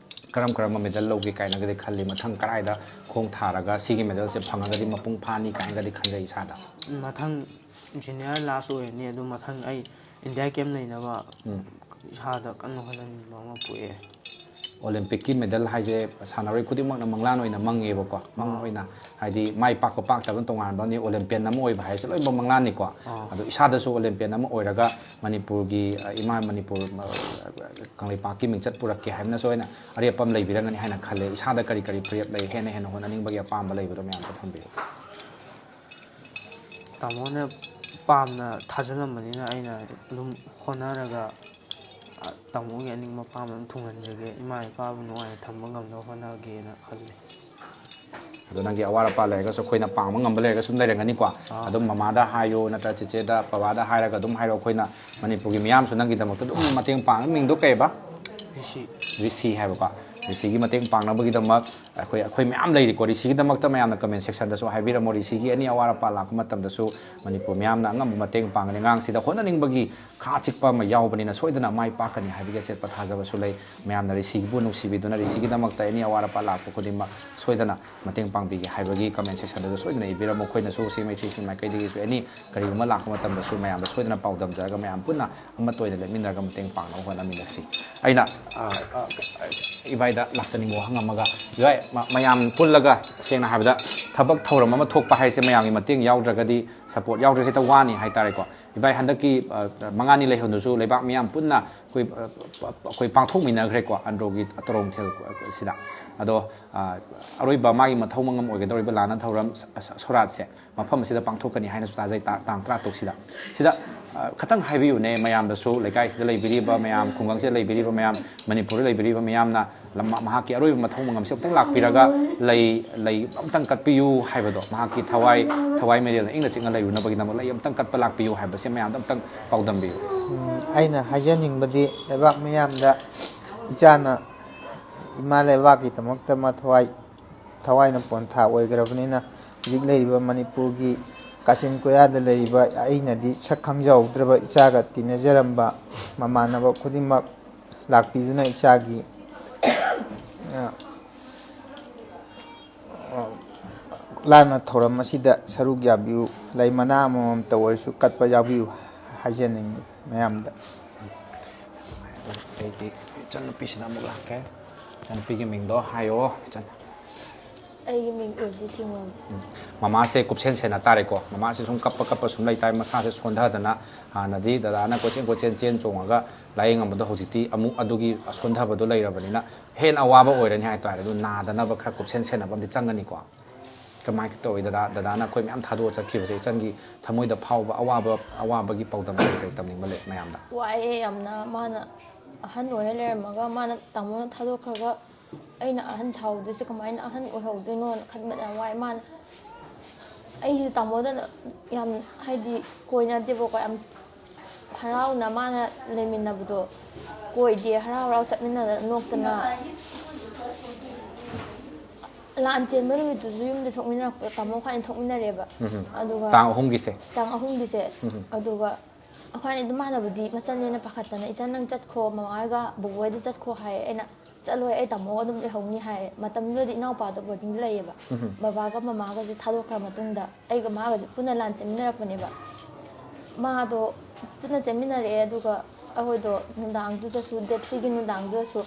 ꯀꯔꯝ ꯀꯔꯝꯕ ꯃꯦꯗꯜ ꯂꯧꯒꯦ ꯀꯥꯏꯅꯒꯗꯤ ꯈꯜꯂꯤ? ꯃꯊꯪ ꯀꯗꯥꯏꯗ ꯈꯣꯡ ꯊꯥꯔꯒ ꯁꯤꯒꯤ ꯃꯦꯗꯜꯁꯦ ꯐꯪꯉꯒꯗꯤ ꯃꯄꯨꯡ ꯐꯥꯅꯤ ꯀꯥꯏꯅꯒꯗꯤ ꯈꯟꯖꯩ ꯏꯁꯥꯗ? ꯃꯊꯪ junior last ꯑꯣꯏꯔꯅꯤ, ꯑꯗꯨ ꯃꯊꯪ ꯑꯩ India camp ꯂꯩꯅꯕ ꯎꯝ꯫ ꯏꯁꯥꯗ ꯀꯟꯅ ꯍꯣꯠꯅꯅꯤꯡꯕ ꯑꯃ ꯄꯣꯛꯑꯦ꯫ Olympicꯀꯤ ꯃꯦꯗꯜ ꯍꯥꯏꯁꯦ ꯁꯥꯟꯅꯔꯣꯏ ꯈꯨꯗꯤꯡꯃꯛꯅ ꯃꯪꯂꯥꯟ ꯑꯣꯏꯅ ꯃꯪꯉꯦꯕꯀꯣ꯫ ꯃꯪ ꯑꯣꯏꯅ ꯍꯥꯏꯗꯤ ꯃꯥꯏ ꯄꯥꯛꯄ ꯄꯥꯛꯇꯕ ꯇꯣꯉꯥꯟꯕ ꯑꯃꯅꯤ, Olympian ꯑꯃ ꯑꯣꯏꯕ ꯍꯥꯏꯁꯦ ꯂꯣꯏꯅꯃꯛ ꯃꯪꯂꯥꯟꯅꯤꯀꯣ꯫ ꯑꯥ꯫ ꯑꯗꯣ ꯏꯁꯥꯗꯁꯨ Olympian ꯑꯃ ꯑꯣꯏꯔꯒ ꯃꯅꯤꯄꯨꯔꯒꯤ, ꯑ, ꯏꯃꯥ ꯃꯅꯤꯄꯨꯔ, ꯑ, ꯀꯪꯂꯩꯄꯥꯛꯀꯤ ꯃꯤꯡꯆꯠ ꯄꯨꯔꯛꯀꯦ ꯍꯥꯏꯕꯅꯁꯨ ꯑꯩꯅ ꯑꯔꯦꯞꯄ ꯑꯃ ꯂꯩꯕꯤꯔꯝꯒꯅꯤ ꯍꯥꯏꯅ ꯈꯜꯂꯦ꯫ ꯏꯁꯥꯗ ꯀꯔꯤ ꯀꯔꯤ ꯐꯤꯔꯦꯞ ꯂꯩ, ꯍꯦꯟꯅ ꯍꯦꯟꯅ ꯍꯣꯠꯅꯅꯤꯡꯕꯒꯤ ꯑꯄꯥꯝꯕ ꯂꯩꯕꯗꯣ ꯃꯌꯥꯝꯗ ꯊꯝꯕꯤꯌꯨ꯫ ꯇꯥꯃꯣꯅ ꯄꯥꯝꯅ ꯊꯥꯖꯤꯜꯂꯝꯕꯅꯤꯅ ꯑꯩꯅ ꯑꯗꯨꯝ ꯍꯣꯠꯅꯔꯒ, ꯑ, ꯇꯥꯃꯣꯒꯤ ꯑꯅꯤꯡꯕ ꯑꯄꯥꯝꯕ ꯑꯗꯨꯝ ꯊꯨꯡꯍꯟꯖꯒꯦ꯫ ꯏꯃꯥ ꯏꯄꯥꯕꯨ ꯅꯨꯡꯉꯥꯏꯅ ꯊꯝꯕ ꯉꯝꯅꯕ ꯍꯣꯠꯅꯒꯦꯅ ꯈꯜꯂꯤ꯫ ꯑꯗꯣ ꯅꯪꯒꯤ ꯑꯋꯥꯠ ꯑꯄꯥ ꯂꯩꯔꯒꯁꯨ, ꯑꯩꯈꯣꯏꯅ ꯄꯥꯡꯕ ꯉꯝꯕ ꯂꯩꯔꯒꯁꯨ ꯑꯗꯨꯝ ꯂꯩꯔꯝꯒꯅꯤꯀꯣ꯫ ꯑꯗꯨꯝ ꯃꯃꯥꯗ ꯍꯥꯏꯌꯣ, ꯅꯠꯇ꯭ꯔ ꯆꯦꯆꯦꯗ, ꯕꯕꯥꯗ ꯍꯥꯏꯔꯒ ꯑꯗꯨꯝ ꯍꯥꯏꯔꯣ꯫ ꯑꯩꯈꯣꯏꯅ ꯃꯅꯤꯄꯨꯔꯒꯤ ꯃꯤꯌꯥꯝꯁꯨ ꯅꯪꯒꯤꯗꯃꯛꯇ ꯑꯗꯨꯝ ꯃꯇꯦꯡ ꯄꯥꯡꯉ꯫ ꯃꯤꯡꯗꯣ ꯀꯩꯕ? ꯔꯤꯁꯤ꯫ ꯔꯤꯁꯤ ꯍꯥꯏꯕꯀꯣ꯫ ꯔꯤꯁꯤꯒꯤ ꯃꯇꯦꯡ ꯄꯥꯡꯅꯕꯒꯤꯗꯃꯛ ꯑꯩꯈꯣꯏ, ꯑꯩꯈꯣꯏ ꯃꯌꯥꯝ ꯂꯩꯔꯤꯀꯣ꯫ ꯔꯤꯁꯤꯒꯤꯗꯃꯛꯇ ꯃꯌꯥꯝꯅ comment sectionꯗꯁꯨ ꯍꯥꯏꯕꯤꯔꯝꯃꯣ꯫ ꯔꯤꯁꯤꯒꯤ ꯑꯦꯅꯤ ꯑꯋꯥꯠ ꯑꯄꯥ ꯂꯥꯛꯄ ꯃꯇꯝꯗꯁꯨ ꯃꯅꯤꯄꯨꯔ ꯃꯤꯌꯥꯝꯅ ꯑꯉꯝꯕ ꯃꯇꯦꯡ ꯄꯥꯡꯒꯅꯤ꯫ ꯑꯉꯥꯡꯁꯤꯗ ꯍꯣꯠꯅꯅꯤꯡꯕꯒꯤ ꯈꯥ ꯑꯆꯤꯛꯄ ꯑꯃ ꯌꯥꯎꯕꯅꯤꯅ ꯁꯣꯏꯗꯅ ꯃꯥꯏ ꯄꯥꯛꯀꯅꯤ ꯍꯥꯏꯕꯒꯤ ꯑꯆꯦꯠꯄ ꯊꯥꯖꯕꯁꯨ ꯂꯩ꯫ ꯃꯌꯥꯝꯅ ꯔꯤꯁꯤꯕꯨ ꯅꯨꯡꯁꯤꯕꯤꯗꯨꯅ ꯔꯤꯁꯤꯒꯤꯗꯃꯛꯇ ꯑꯦꯅꯤ ꯑꯋꯥꯠ ꯑꯄꯥ ꯂꯥꯛꯄ ꯈꯨꯗꯤꯡꯃꯛ ꯁꯣꯏꯗꯅ ꯃꯇꯦꯡ ꯄꯥꯡꯕꯤꯒꯦ ꯍꯥꯏꯕꯒꯤ comment sectionꯗꯁꯨ ꯁꯣꯏꯗꯅ ꯏꯕꯤꯔꯝꯃꯣ꯫ ꯑꯩꯈꯣꯏꯅꯁꯨ ꯁꯤ ꯃꯩꯇ꯭ꯔꯤꯁꯤꯡ ꯃꯥꯏꯀꯩꯗꯒꯤꯁꯨ ꯑꯦꯅꯤ ꯀꯔꯤꯒꯨꯝꯕ ꯂꯥꯛꯄ ꯃꯇꯝꯗꯁꯨ ꯃꯌꯥꯝꯗ ꯁꯣꯏꯗꯅ ꯄꯥꯎꯗꯝꯖꯔꯒ ꯃꯌꯥꯝ ꯄꯨꯟꯅ ꯑꯃꯠꯇ ꯑꯣꯏꯅ ꯂꯦꯞꯃꯤꯟꯅꯔꯒ ꯃꯇꯦꯡ ꯄꯥꯡꯅꯕ ꯍꯣꯠꯅꯃꯤꯟꯅꯁꯤ꯫ ꯑꯩꯅ, ꯑ, ꯑ, ꯏꯕꯥꯏꯗ ꯂꯥꯛꯆꯅꯤꯡꯕ ꯋꯥꯍꯪ ꯑꯃꯒ, ꯏꯕꯥꯏ, ꯃ-, ꯃꯌꯥꯝ ꯄꯨꯜꯂꯒ, ꯁꯦꯡꯅ ꯍꯥꯏꯕꯗ, ꯊꯕꯛ ꯊꯧꯔꯝ ꯑꯃ ꯊꯣꯛꯄ ꯍꯥꯏꯁꯦ ꯃꯌꯥꯝꯒꯤ ꯃꯇꯦꯡ ꯌꯥꯎꯗ꯭ꯔꯒꯗꯤ, support ꯌꯥꯎꯗ꯭ꯔꯒꯗꯤ ꯍꯦꯛꯇ ꯋꯥꯅꯤ ꯍꯥꯏꯇꯥꯔꯦꯀꯣ꯫ ꯏꯕꯥꯏ, ꯍꯟꯗꯛꯀꯤ, ꯑ, ꯃꯉꯥꯅꯤ ꯂꯩꯍꯧꯗꯨꯁꯨ ꯂꯩꯕꯥꯛ ꯃꯤꯌꯥꯝ ꯄꯨꯟꯅ ꯑꯩꯈꯣꯏ, ꯑ, ꯑꯩꯈꯣꯏ ꯄꯥꯡꯊꯣꯛꯃꯤꯟꯅꯈ꯭ꯔꯦꯀꯣ, ꯑꯟꯗ꯭ꯔꯣꯒꯤ ꯇꯣꯔꯣꯡꯊꯦꯜ ꯁꯤꯗ꯫ ꯑꯗꯣ, ꯑ, ꯑꯔꯣꯏꯕ ꯃꯥꯒꯤ ꯃꯊꯧ ꯃꯉꯝ ꯑꯣꯏꯒꯗꯧꯔꯤꯕ ꯂꯥꯟꯅ ꯊꯧꯔꯝ ꯁ-, ꯁ-, ꯁꯣꯔꯥꯠꯁꯦ ꯃꯐꯝ ꯑꯁꯤꯗ ꯄꯥꯡꯊꯣꯛꯀꯅꯤ ꯍꯥꯏꯅꯁꯨ ꯇꯥꯖꯩ, ꯇꯥ-, ꯇꯥꯡ ꯇꯔꯥꯇꯔꯨꯛꯁꯤꯗ꯫ ꯁꯤꯗ, ꯑ, ꯈꯇꯪ ꯍꯥꯏꯕꯤꯌꯨꯅꯦ ꯃꯌꯥꯝꯗꯁꯨ, ꯂꯩꯀꯥꯏꯁꯤꯗ ꯂꯩꯕꯤꯔꯤꯕ ꯃꯌꯥꯝ, ꯈꯨꯡꯒꯪꯁꯤꯗ ꯂꯩꯕꯤꯔꯤꯕ ꯃꯌꯥꯝ, ꯃꯅꯤꯄꯨꯔꯗ ꯂꯩꯕꯤꯔꯤꯕ ꯃꯌꯥꯝꯅ ꯂꯝ-, ꯃꯍꯥꯛꯀꯤ ꯑꯔꯣꯏꯕ ꯃꯊꯧ ꯃꯉꯝꯁꯦ ꯑꯃꯨꯛꯇꯪ ꯂꯥꯛꯄꯤꯔꯒ ꯂꯩ, ꯂꯩ ꯑꯃꯨꯛꯇꯪ ꯀꯠꯄꯤꯌꯨ ꯍꯥꯏꯕꯗꯣ, ꯃꯍꯥꯛꯀꯤ ꯊꯋꯥꯏ, ꯊꯋꯥꯏ ꯃꯔꯦꯜꯅ ꯏꯪꯅ ꯆꯤꯛꯅ ꯂꯩꯔꯨꯅꯕꯒꯤꯗꯃꯛ ꯂꯩ ꯑꯃꯨꯛꯇꯪ ꯀꯠꯄ ꯂꯥꯛꯄꯤꯌꯨ ꯍꯥꯏꯕꯁꯦ ꯃꯌꯥꯝꯗ ꯑꯃꯨꯛꯇꯪ ꯄꯥꯎꯗꯝꯕꯤꯌꯨ꯫ ꯎꯝ, ꯑꯩꯅ ꯍꯥꯏꯖꯅꯤꯡꯕꯗꯤ, ꯂꯩꯕꯥꯛ ꯃꯤꯌꯥꯝꯗ ꯏꯆꯥꯅ ꯏꯃꯥ ꯂꯩꯕꯥꯛꯀꯤꯗꯃꯛꯇ ꯃꯊ꯭ꯋꯥꯏ ꯊꯋꯥꯏꯅ ꯄꯣꯟꯊꯥ ꯑꯣꯏꯈ꯭ꯔꯕꯅꯤꯅ, ꯍꯧꯖꯤꯛ ꯂꯩꯔꯤꯕ ꯃꯅꯤꯄꯨꯔꯒꯤ ꯀꯥꯆꯤꯟ ꯀꯣꯌꯥꯗ ꯂꯩꯔꯤꯕ, ꯑꯩꯅꯗꯤ ꯁꯛ ꯈꯪꯖꯍꯧꯗ꯭ꯔꯕ, ꯏꯆꯥꯒ ꯇꯤꯟꯅꯖꯔꯝꯕ ꯃꯃꯥꯟꯅꯕ ꯈꯨꯗꯤꯡꯃꯛ ꯂꯥꯛꯄꯤꯗꯨꯅ ꯏꯆꯥꯒꯤ, ꯑ, ꯑ, ꯂꯥꯟꯅ ꯊꯧꯔꯝ ꯑꯁꯤꯗ ꯁꯔꯨꯛ ꯌꯥꯕꯤꯌꯨ꯫ ꯂꯩ ꯃꯅꯥ ꯑꯃꯃꯝꯇ ꯑꯣꯏꯔꯁꯨ ꯀꯠꯄ ꯌꯥꯎꯕꯤꯌꯨ ꯍꯥꯏꯖꯅꯤꯡꯏ ꯃꯌꯥꯝꯗ꯫ ꯑꯩꯒꯤ ꯏꯆꯟꯅꯨꯄꯤꯁꯤꯗ ꯑꯃꯨꯛ ꯂꯥꯛꯀꯦ꯫ ꯏꯆꯟꯅꯨꯄꯤꯒꯤ ꯃꯤꯡꯗꯣ ꯍꯥꯏꯌꯣ, ꯏꯆꯟ꯫ ꯑꯩꯒꯤ ꯃꯤꯡ ꯔꯣꯖꯤ ꯊꯤꯃꯣꯝ꯫ ꯃꯃꯥꯁꯦ ꯀꯨꯞꯁꯦꯟ ꯁꯦꯟꯅ ꯇꯥꯔꯦꯀꯣ꯫ ꯃꯃꯥꯁꯦ ꯁꯨꯝ ꯀꯞꯄ ꯀꯞꯄ ꯁꯨꯝ ꯂꯩꯇꯥꯔꯦ, ꯃꯁꯥꯁꯦ ꯁꯣꯟꯊꯗꯅ, ꯍꯥꯟꯅꯗꯤ ꯗꯗꯥꯅ ꯀꯣꯏꯆꯦꯟ ꯀꯣꯏꯆꯦꯟ ꯆꯦꯟ ꯆꯣꯡꯉꯒ ꯂꯥꯏꯌꯦꯡꯉꯝꯕꯗꯣ, ꯍꯧꯖꯤꯛꯇꯤ ꯑꯃꯨꯛ ꯑꯗꯨꯒꯤ ꯁꯣꯟꯊꯕꯗꯣ ꯂꯩꯔꯕꯅꯤꯅ ꯍꯦꯟꯅ ꯑꯋꯥꯕ ꯑꯣꯏꯔꯅꯤ ꯍꯥꯏꯇꯥꯔꯦ꯫ ꯑꯗꯨ ꯅꯥꯗꯅꯕ ꯈꯔ ꯀꯨꯞꯁꯦꯟ ꯁꯦꯟꯅꯕ ꯑꯃꯗꯤ ꯆꯪꯒꯅꯤꯀꯣ꯫ ꯀꯃꯥꯏꯅ ꯇꯧꯋꯤ ꯗꯗꯥ? ꯗꯗꯥꯅ ꯑꯩꯈꯣꯏ ꯃꯌꯥꯝ ꯊꯥꯗꯣꯛꯑ ꯆꯠꯈꯤꯕꯁꯦ ꯏꯆꯟꯒꯤ ꯊꯃꯣꯏꯗ ꯐꯥꯎꯕ ꯑꯋꯥꯕ, ꯑꯋꯥꯕꯒꯤ ꯄꯥꯎꯗꯝ ꯀꯔꯤ ꯀꯔꯤ ꯇꯝꯅꯤꯡꯕ ꯂꯩ ꯃꯌꯥꯝꯗ? ꯋꯥꯏꯑꯦ ꯌꯥꯝꯅ꯫ ꯃꯥꯅ ꯑꯍꯟ ꯑꯣꯏꯔ ꯂꯩꯔꯝꯃꯒ ꯃꯥꯅ, ꯇꯥꯃꯣꯅ ꯊꯥꯗꯣꯛꯈ꯭ꯔꯒ ꯑꯩꯅ ꯑꯍꯟ ꯁꯥꯍꯧꯗꯣꯏꯁꯦ, ꯀꯃꯥꯏꯅ ꯑꯍꯟ ꯑꯣꯏꯍꯧꯗꯣꯏꯅꯣꯅ ꯈꯟꯕꯗ ꯌꯥꯝ ꯋꯥꯏ꯫ ꯃꯥꯅ, ꯑꯩꯁꯨ ꯇꯥꯃꯣꯗ ꯌꯥꯝ, ꯍꯥꯏꯗꯤ, ꯀꯣꯏꯅꯗꯦꯕꯀꯣ, ꯌꯥꯝ ꯍꯔꯥꯎꯅ ꯃꯥꯅ ꯂꯩꯃꯤꯟꯅꯕꯗꯣ ꯀꯣꯏꯗꯦ, ꯍꯔꯥꯎ ꯍꯔꯥꯎ ꯆꯠꯃꯤꯟꯅꯗꯅ ꯅꯣꯛꯇꯅ꯫ ꯂꯥꯟ ꯆꯦꯟꯕ ꯅꯨꯃꯤꯠꯇꯨꯁꯨ ꯌꯨꯝꯗ ꯊꯣꯛꯃꯤꯟꯅꯔꯛꯄ, ꯇꯥꯃꯣ ꯈ꯭ꯋꯥꯏꯅ ꯊꯣꯛꯃꯤꯟꯅꯔꯦꯕ꯫ ꯎꯝ꯫ ꯑꯗꯨꯒ ꯇꯥꯡ ꯑꯍꯨꯝꯒꯤꯁꯦ? ꯇꯥꯡ ꯑꯍꯨꯝꯒꯤꯁꯦ꯫ ꯎꯝ꯫ ꯑꯗꯨꯒ ꯑꯩꯈꯣꯏꯅ ꯑꯗꯨꯝ, ꯃꯥꯟꯅꯕꯗꯤ ꯃꯆꯟꯅꯦꯅ ꯄꯥꯈꯠꯇꯅ, "ꯏꯆꯟ, ꯅꯪ ꯆꯠꯈꯣ, ꯃꯃꯥ ꯍꯣꯏꯒ ꯕꯣꯕꯣ ꯍꯣꯏꯗ ꯆꯠꯈꯣ" ꯍꯥꯏꯌꯦ꯫ ꯑꯩꯅ, "ꯆꯠꯂꯣꯏ, ꯑꯩ ꯇꯥꯃꯣꯒ ꯑꯗꯨꯝ ꯂꯩꯍꯧꯅꯤ" ꯍꯥꯏꯌꯦ꯫ ꯃꯇꯝꯗꯨꯗꯗꯤ ꯏꯅꯥꯎꯄꯥꯗꯣ ꯕꯣꯔꯗꯤꯡꯗ ꯂꯩꯌꯦꯕ꯫ ꯎꯝ꯫ ꯕꯕꯥꯒ ꯃꯃꯥꯒꯁꯦ ꯊꯥꯗꯣꯛꯈ꯭ꯔ ꯃꯇꯨꯡꯗ ꯑꯩꯒ ꯃꯥꯒꯁꯦ ꯄꯨꯟꯅ ꯂꯥꯟ ꯆꯦꯟꯃꯤꯟꯅꯔꯛꯄꯅꯦꯕ꯫ ꯃꯥꯗꯣ ꯄꯨꯟꯅ ꯆꯦꯟꯃꯤꯟꯅꯔꯛꯑꯦ꯫ ꯑꯗꯨꯒ ꯑꯩꯈꯣꯏꯗꯣ ꯅꯨꯡꯗꯥꯡꯗꯨꯗꯁꯨ, ꯗꯦꯠ ꯊ꯭ꯔꯤꯒꯤ ꯅꯨꯡꯗꯥꯡꯗꯨꯗꯁꯨ,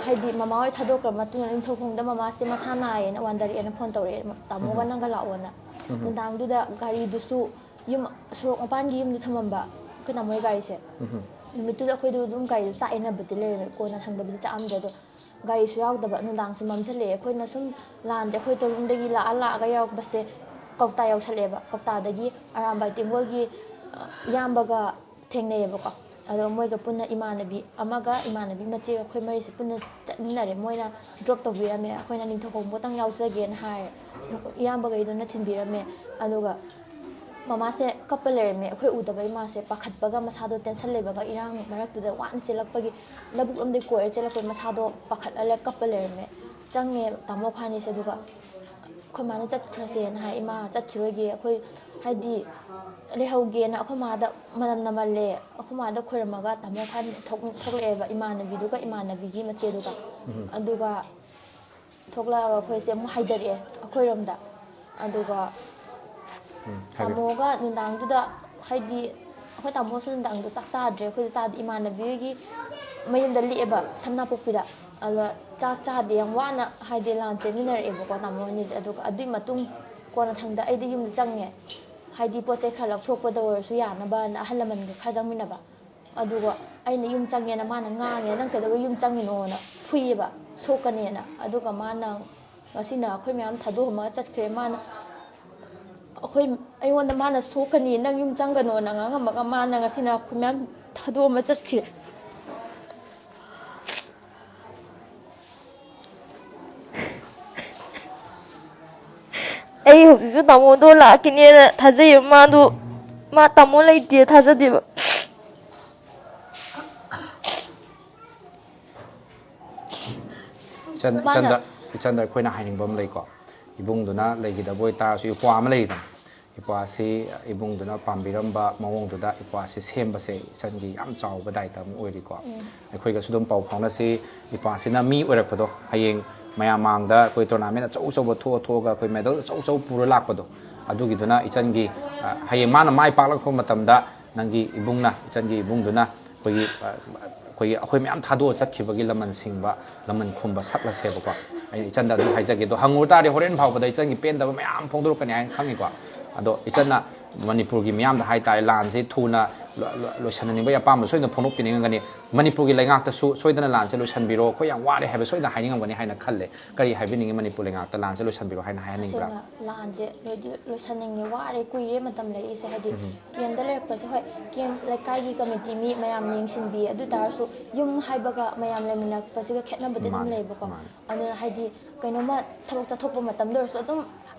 ꯍꯥꯏꯗꯤ, ꯃꯃꯥ ꯍꯣꯏ ꯊꯥꯗꯣꯛꯈ꯭ꯔ ꯃꯇꯨꯡꯗ ꯅꯤꯡꯊꯧꯈꯣꯡꯗ ꯃꯃꯥꯁꯦ ꯃꯁꯥ ꯅꯥꯏꯌꯦꯅ ꯋꯥꯟꯗꯔꯛꯑꯦꯅ ꯐꯣꯟ ꯇꯧꯔꯛꯑꯦ, "ꯇꯥꯃꯣꯒ ꯎꯝ꯫ ꯅꯪꯒ ꯂꯥꯛꯑꯣꯅ"꯫ ꯎꯝ꯫ ꯅꯨꯡꯗꯥꯡꯗꯨꯗ ꯒꯥꯔꯤꯗꯨꯁꯨ ꯌꯨꯝ ꯁꯣꯔꯣꯛ ꯃꯄꯥꯟꯒꯤ ꯌꯨꯝꯗ ꯊꯝꯃꯝꯕ ꯑꯩꯈꯣꯏ ꯇꯥꯃꯣꯒꯤ ꯒꯥꯔꯤꯁꯦ꯫ ꯎꯝ꯫ ꯅꯨꯃꯤꯠꯇꯨꯗ ꯑꯩꯈꯣꯏꯗꯣ ꯑꯗꯨꯝ ꯒꯥꯔꯤꯗꯣ ꯆꯥꯛ ꯏꯟꯅꯕꯗꯤ ꯂꯩꯔꯝꯃꯦ, ꯀꯣꯟꯅ ꯊꯪꯗꯕꯨꯗꯤ ꯆꯥꯛꯑꯝꯗ꯭ꯔꯦ꯫ ꯑꯗꯣ ꯒꯥꯔꯤꯁꯨ ꯌꯥꯎꯗꯕ, ꯅꯨꯡꯗꯥꯡꯁꯨ ꯃꯝꯁꯤꯜꯂꯛꯑꯦ꯫ ꯑꯩꯈꯣꯏꯅ ꯁꯨꯝ ꯂꯥꯟꯁꯦ ꯑꯩꯈꯣꯏ ꯇꯧꯔꯨꯝꯗꯒꯤ ꯂꯥꯛꯑ ꯂꯥꯛꯑꯒ ꯌꯧꯔꯛꯄꯁꯦ ꯀꯧꯇꯥ ꯌꯧꯁꯜꯂꯛꯑꯦꯕ꯫ ꯀꯧꯇꯥꯗꯒꯤ ꯑꯔꯥꯝꯕꯥꯏ ꯇꯦꯡꯒꯣꯜꯒꯤ, ꯑ, ꯏꯌꯥꯝꯕꯒ ꯊꯦꯡꯅꯩꯌꯦꯕꯀꯣ꯫ ꯑꯗꯣ ꯃꯣꯏꯒ ꯄꯨꯟꯅ ꯏꯃꯥꯟꯅꯕꯤ ꯑꯃꯒ ꯏꯃꯥꯟꯅꯕꯤ ꯃꯆꯦꯒ ꯑꯩꯈꯣꯏ ꯃꯔꯤꯁꯦ ꯄꯨꯟꯅ ꯆꯠꯃꯤꯟꯅꯔꯦ꯫ ꯃꯣꯏꯅ ꯗ꯭ꯔꯣꯞ ꯇꯧꯕꯤꯔꯝꯃꯦ, ꯑꯩꯈꯣꯏꯅ ꯅꯤꯡꯊꯧꯈꯣꯡꯕꯇꯪ ꯌꯥꯎꯖꯒꯦꯅ ꯍꯥꯏꯔꯦ꯫ ꯏꯌꯥꯝꯕꯈꯩꯗꯨꯅ ꯊꯤꯟꯕꯤꯔꯝꯃꯦ꯫ ꯑꯗꯨꯒ ꯃꯃꯥꯁꯦ ꯀꯞꯄ ꯂꯩꯔꯝꯃꯦ꯫ ꯑꯩꯈꯣꯏ ꯎꯗꯕ ꯏꯃꯥꯁꯦ ꯄꯥꯈꯠꯄꯒ, ꯃꯁꯥꯗꯣ ꯇꯦꯟꯁꯟ ꯂꯩꯕꯒ, ꯏꯔꯥꯡ ꯃꯔꯛꯇꯨꯗ ꯋꯥꯅ ꯆꯦꯜꯂꯛꯄꯒꯤ, ꯂꯧꯕꯨꯛ ꯂꯣꯝꯗꯒꯤ ꯀꯣꯏꯔ ꯆꯦꯜꯂꯛꯄꯒꯤ ꯃꯁꯥꯗꯣ ꯄꯥꯈꯠꯍꯜꯂꯦ, ꯀꯞꯄ ꯂꯩꯔꯝꯃꯦ꯫ ꯆꯪꯉꯦ ꯇꯥꯃꯣ ꯑꯩꯈꯣꯏꯅꯤꯁꯦ꯫ ꯑꯗꯨꯒ ꯑꯩꯈꯣꯏ ꯃꯥꯅ ꯆꯠꯈ꯭ꯔꯁꯦꯅ ꯍꯥꯏ, "ꯏꯃꯥ ꯆꯠꯈꯤꯔꯣꯏꯒꯦ, ꯑꯩꯈꯣꯏ ꯍꯥꯏꯗꯤ ꯂꯩꯍꯧꯒꯦꯅ ꯑꯩꯈꯣꯏ ꯃꯥꯗ ꯃꯅꯝ ꯅꯝꯍꯜꯂꯦ"꯫ ꯑꯩꯈꯣꯏ ꯃꯥꯗ ꯈꯣꯏꯔꯝꯃꯒ ꯇꯥꯃꯣ ꯈ꯭ꯋꯥꯏꯅꯤꯁꯦ ꯊꯣꯛ-, ꯊꯣꯛꯂꯛꯑꯦꯕ, ꯏꯃꯥꯟꯅꯕꯤꯗꯨꯒ ꯏꯃꯥꯟꯅꯕꯤꯒꯤ ꯃꯆꯦꯗꯨꯒ꯫ ꯎꯝ꯫ ꯑꯗꯨꯒ ꯊꯣꯛꯂꯛꯑꯒ ꯑꯩꯈꯣꯏꯁꯦ ꯑꯃꯨꯛ ꯍꯥꯏꯊꯔꯛꯑꯦ ꯑꯩꯈꯣꯏꯔꯣꯝꯗ꯫ ꯑꯗꯨꯒ ꯎꯝ, ꯍꯥꯏꯕꯤꯌꯨ꯫ ꯇꯥꯃꯣꯒ ꯅꯨꯡꯗꯥꯡꯗꯨꯗ, ꯍꯥꯏꯗꯤ, ꯑꯩꯈꯣꯏ ꯇꯥꯃꯣꯁꯨ ꯅꯨꯡꯗꯥꯡꯗꯣ ꯆꯥꯛ ꯆꯥꯗ꯭ꯔꯦ, ꯑꯩꯈꯣꯏꯁꯨ ꯆꯥꯗꯦ, ꯏꯃꯥꯟꯅꯕꯤꯒꯤ ꯃꯌꯨꯝꯗ ꯂꯦꯛꯑꯦꯕ, ꯁꯝꯅꯥꯄꯣꯛꯄꯤꯗ꯫ ꯑꯗ ꯆꯥꯛ ꯆꯥꯗꯦ, ꯌꯥꯝ ꯋꯥꯅ, ꯍꯥꯏꯗꯤ, ꯂꯥꯟ ꯆꯦꯟꯃꯤꯟꯅꯔꯛꯑꯦꯕꯀꯣ ꯇꯥꯃꯣ ꯑꯅꯤꯁꯦ꯫ ꯑꯗꯨꯒ ꯑꯗꯨꯒꯤ ꯃꯇꯨꯡ ꯀꯣꯟꯅ ꯊꯪꯗ ꯑꯩꯗꯤ ꯌꯨꯝꯗ ꯆꯪꯉꯦ, ꯍꯥꯏꯗꯤ, ꯄꯣꯠ ꯆꯩ ꯈꯔ ꯂꯧꯊꯣꯛꯄꯗ ꯑꯣꯏꯔꯁꯨ ꯌꯥꯅꯕꯅ ꯑꯍꯜ ꯂꯃꯟꯒ ꯈꯔ ꯆꯪꯃꯤꯟꯅꯕ꯫ ꯑꯗꯨꯒ ꯑꯩꯅ ꯌꯨꯝ ꯆꯪꯉꯦꯅ ꯃꯥꯅ ꯉꯥꯡꯉꯦ, "ꯅꯪ ꯀꯩꯗꯧꯕꯩ ꯌꯨꯝ ꯆꯪꯉꯤꯅꯣꯅ?" ꯐꯨꯏꯌꯦꯕ, "ꯁꯣꯛꯀꯅꯦꯅ"꯫ ꯑꯗꯨꯒ ꯃꯥꯅ ꯉꯁꯤꯅ ꯑꯩꯈꯣꯏ ꯃꯌꯥꯝ ꯊꯥꯗꯣꯛꯑꯝꯃꯒ ꯆꯠꯈ꯭ꯔꯦ꯫ ꯃꯥꯅ ꯑꯩꯈꯣꯏ, ꯑꯩꯉꯣꯟꯗ ꯃꯥꯅ "ꯁꯣꯛꯀꯅꯤ, ꯅꯪ ꯌꯨꯝ ꯆꯪꯒꯅꯣꯅ" ꯉꯥꯡꯉꯝꯃꯒ ꯃꯥꯅ ꯉꯁꯤꯅ ꯑꯩꯈꯣꯏ ꯃꯌꯥꯝ ꯊꯥꯗꯣꯛꯑꯝꯃ ꯆꯠꯈ꯭ꯔꯦ꯫ ꯑꯩ ꯍꯧꯖꯤꯛꯁꯨ ꯇꯥꯃꯣꯗꯣ ꯂꯥꯛꯈꯤꯅꯦꯅ ꯊꯥꯖꯩꯕ꯫ ꯃꯥꯗꯣ, ꯃꯥ ꯇꯥꯃꯣ ꯂꯩꯇꯦ ꯊꯥꯖꯗꯦꯕ꯫ ꯏꯆꯟ, ꯃꯥꯅ ꯏꯆꯟꯗ, ꯏꯆꯟꯗ ꯑꯩꯈꯣꯏꯅ ꯍꯥꯏꯅꯤꯡꯕ ꯑꯃ ꯂꯩꯀꯣ꯫ ꯏꯕꯨꯡꯗꯨꯅ ꯂꯩꯈꯤꯗꯕ ꯑꯣꯏꯇꯥꯔꯁꯨ, ꯏꯄ꯭ꯋꯥ ꯑꯃ ꯂꯩꯗꯅ, ꯏꯄ꯭ꯋꯥꯁꯤ ꯏꯕꯨꯡꯗꯨꯅ ꯄꯥꯝꯕꯤꯔꯝꯕ ꯃꯑꯣꯡꯗꯨꯗ ꯏꯄ꯭ꯋꯥꯁꯤ ꯁꯦꯝꯕꯁꯦ ꯏꯆꯟꯒꯤ ꯌꯥꯝ ꯆꯥꯎꯕ ꯗꯥꯏꯇ ꯑꯃ ꯑꯣꯏꯔꯤꯀꯣ꯫ ꯑꯩꯈꯣꯏꯒꯁꯨ ꯑꯗꯨꯝ ꯄꯥꯎ ꯐꯥꯎꯅꯁꯤ꯫ ꯏꯄ꯭ꯋꯥꯁꯤꯅ ꯃꯤ ꯑꯣꯏꯔꯛꯄꯗꯣ, ꯍꯌꯦꯡ ꯃꯌꯥꯝ ꯃꯥꯡꯗ ꯑꯩꯈꯣꯏ ꯇꯣꯔꯅꯥꯃꯦꯟ ꯑꯆꯧ ꯑꯆꯧꯕ ꯊꯣꯛꯑ ꯊꯣꯛꯑꯒ ꯑꯩꯈꯣꯏ ꯃꯦꯗꯜ ꯑꯆꯧ ꯑꯆꯧꯕ ꯄꯨꯔ ꯂꯥꯛꯄꯗꯣ, ꯑꯗꯨꯒꯤꯗꯨꯅ ꯏꯆꯟꯒꯤ, ꯑ, ꯍꯌꯦꯡ ꯃꯥꯅ ꯃꯥꯏ ꯄꯥꯛꯂꯛꯄ ꯃꯇꯝꯗ ꯅꯪꯒꯤ ꯏꯕꯨꯡꯅ, ꯏꯆꯟꯒꯤ ꯏꯕꯨꯡꯗꯨꯅ ꯑꯩꯈꯣꯏꯒꯤ, ꯑ, ꯑꯩꯈꯣꯏꯒꯤ, ꯑꯩꯈꯣꯏ ꯃꯌꯥꯝ ꯊꯥꯗꯣꯛꯑ ꯆꯠꯈꯤꯕꯒꯤ ꯂꯃꯟ ꯁꯤꯡꯕ, ꯂꯃꯟ ꯈꯨꯝꯕ ꯁꯛꯂꯁꯦꯕꯀꯣ꯫ ꯑꯩꯅ ꯏꯆꯟꯗ ꯑꯗꯨꯝ ꯍꯥꯏꯖꯒꯦ꯫ ꯑꯗꯣ ꯍꯪꯉꯨ ꯇꯥꯔꯗꯤ ꯍꯣꯔꯦꯟ ꯐꯥꯎꯕꯗ ꯏꯆꯟꯒꯤ ꯄꯦꯟꯗꯕ ꯃꯌꯥꯝ ꯐꯣꯡꯗꯣꯔꯛꯀꯅꯤ ꯍꯥꯏꯅ ꯈꯪꯉꯤꯀꯣ꯫ ꯑꯗꯣ ꯏꯆꯟꯅ ꯃꯅꯤꯄꯨꯔꯒꯤ ꯃꯤꯌꯥꯝꯗ ꯍꯥꯏ ꯇꯥꯔꯦ, ꯂꯥꯟꯁꯤ ꯊꯨꯅ ꯂꯣ-, ꯂꯣ-, ꯂꯣꯏꯁꯤꯟꯍꯟꯅꯤꯡꯕꯒꯤ ꯑꯄꯥꯝꯕ ꯁꯣꯏꯗꯅ ꯐꯣꯡꯗꯣꯛꯄꯤꯅꯤꯡꯉꯝꯒꯅꯤ꯫ ꯃꯅꯤꯄꯨꯔꯒꯤ ꯂꯩꯉꯥꯛꯇꯁꯨ ꯁꯣꯏꯗꯅ ꯂꯥꯟꯁꯦ ꯂꯣꯏꯁꯤꯟꯕꯤꯔꯣ, ꯑꯩꯈꯣꯏ ꯌꯥꯝ ꯋꯥꯔꯦ ꯍꯥꯏꯕ ꯁꯣꯏꯗꯅ ꯍꯥꯏꯅꯤꯡꯉꯝꯒꯅꯤ ꯍꯥꯏꯅ ꯈꯜꯂꯦ꯫ ꯀꯔꯤ ꯍꯥꯏꯕꯤꯅꯤꯡꯉꯤ ꯃꯅꯤꯄꯨꯔ ꯂꯩꯉꯥꯛꯇ ꯂꯥꯟꯁꯦ ꯂꯣꯏꯁꯤꯟꯕꯤꯔꯣ ꯍꯥꯏꯅ ꯍꯥꯏꯍꯟꯅꯤꯡꯕ꯭ꯔꯥ? ꯇꯁꯦꯡꯅ ꯂꯥꯟꯁꯦ ꯂꯣꯏꯗꯤ ꯂꯣꯏꯁꯟꯅꯤꯡꯉꯦ, ꯋꯥꯔꯦ, ꯀꯨꯏꯔꯦ ꯃꯇꯝ ꯂꯩꯔꯛꯏꯁꯦ꯫ ꯍꯥꯏꯗꯤ ꯀꯦꯝꯗ ꯂꯩꯔꯛꯄꯁꯦ, ꯍꯣꯏ, ꯀꯦꯝ ꯂꯩꯀꯥꯏꯒꯤ ꯀꯃꯤꯇꯤ ꯃꯤ ꯃꯌꯥꯝꯅ ꯌꯦꯡꯁꯤꯟꯕꯤ, ꯑꯗꯨ ꯇꯥꯔꯁꯨ ꯌꯨꯝ ꯍꯥꯏꯕꯒ ꯃꯌꯥꯝ ꯂꯩꯃꯤꯟꯅꯔꯛꯄꯁꯤꯒ ꯈꯦꯠꯅꯕꯗꯤ ꯑꯗꯨꯝ ꯃꯥꯅꯦ, ꯂꯩꯕꯀꯣ꯫ ꯃꯥꯅꯦ꯫ ꯑꯗꯨꯅ ꯍꯥꯏꯗꯤ ꯀꯩꯅꯣꯝꯃ ꯊꯕꯛ ꯆꯠꯊꯣꯛꯄ ꯃꯇꯝꯗ ꯑꯣꯏꯔꯁꯨ ꯑꯗꯨꯝ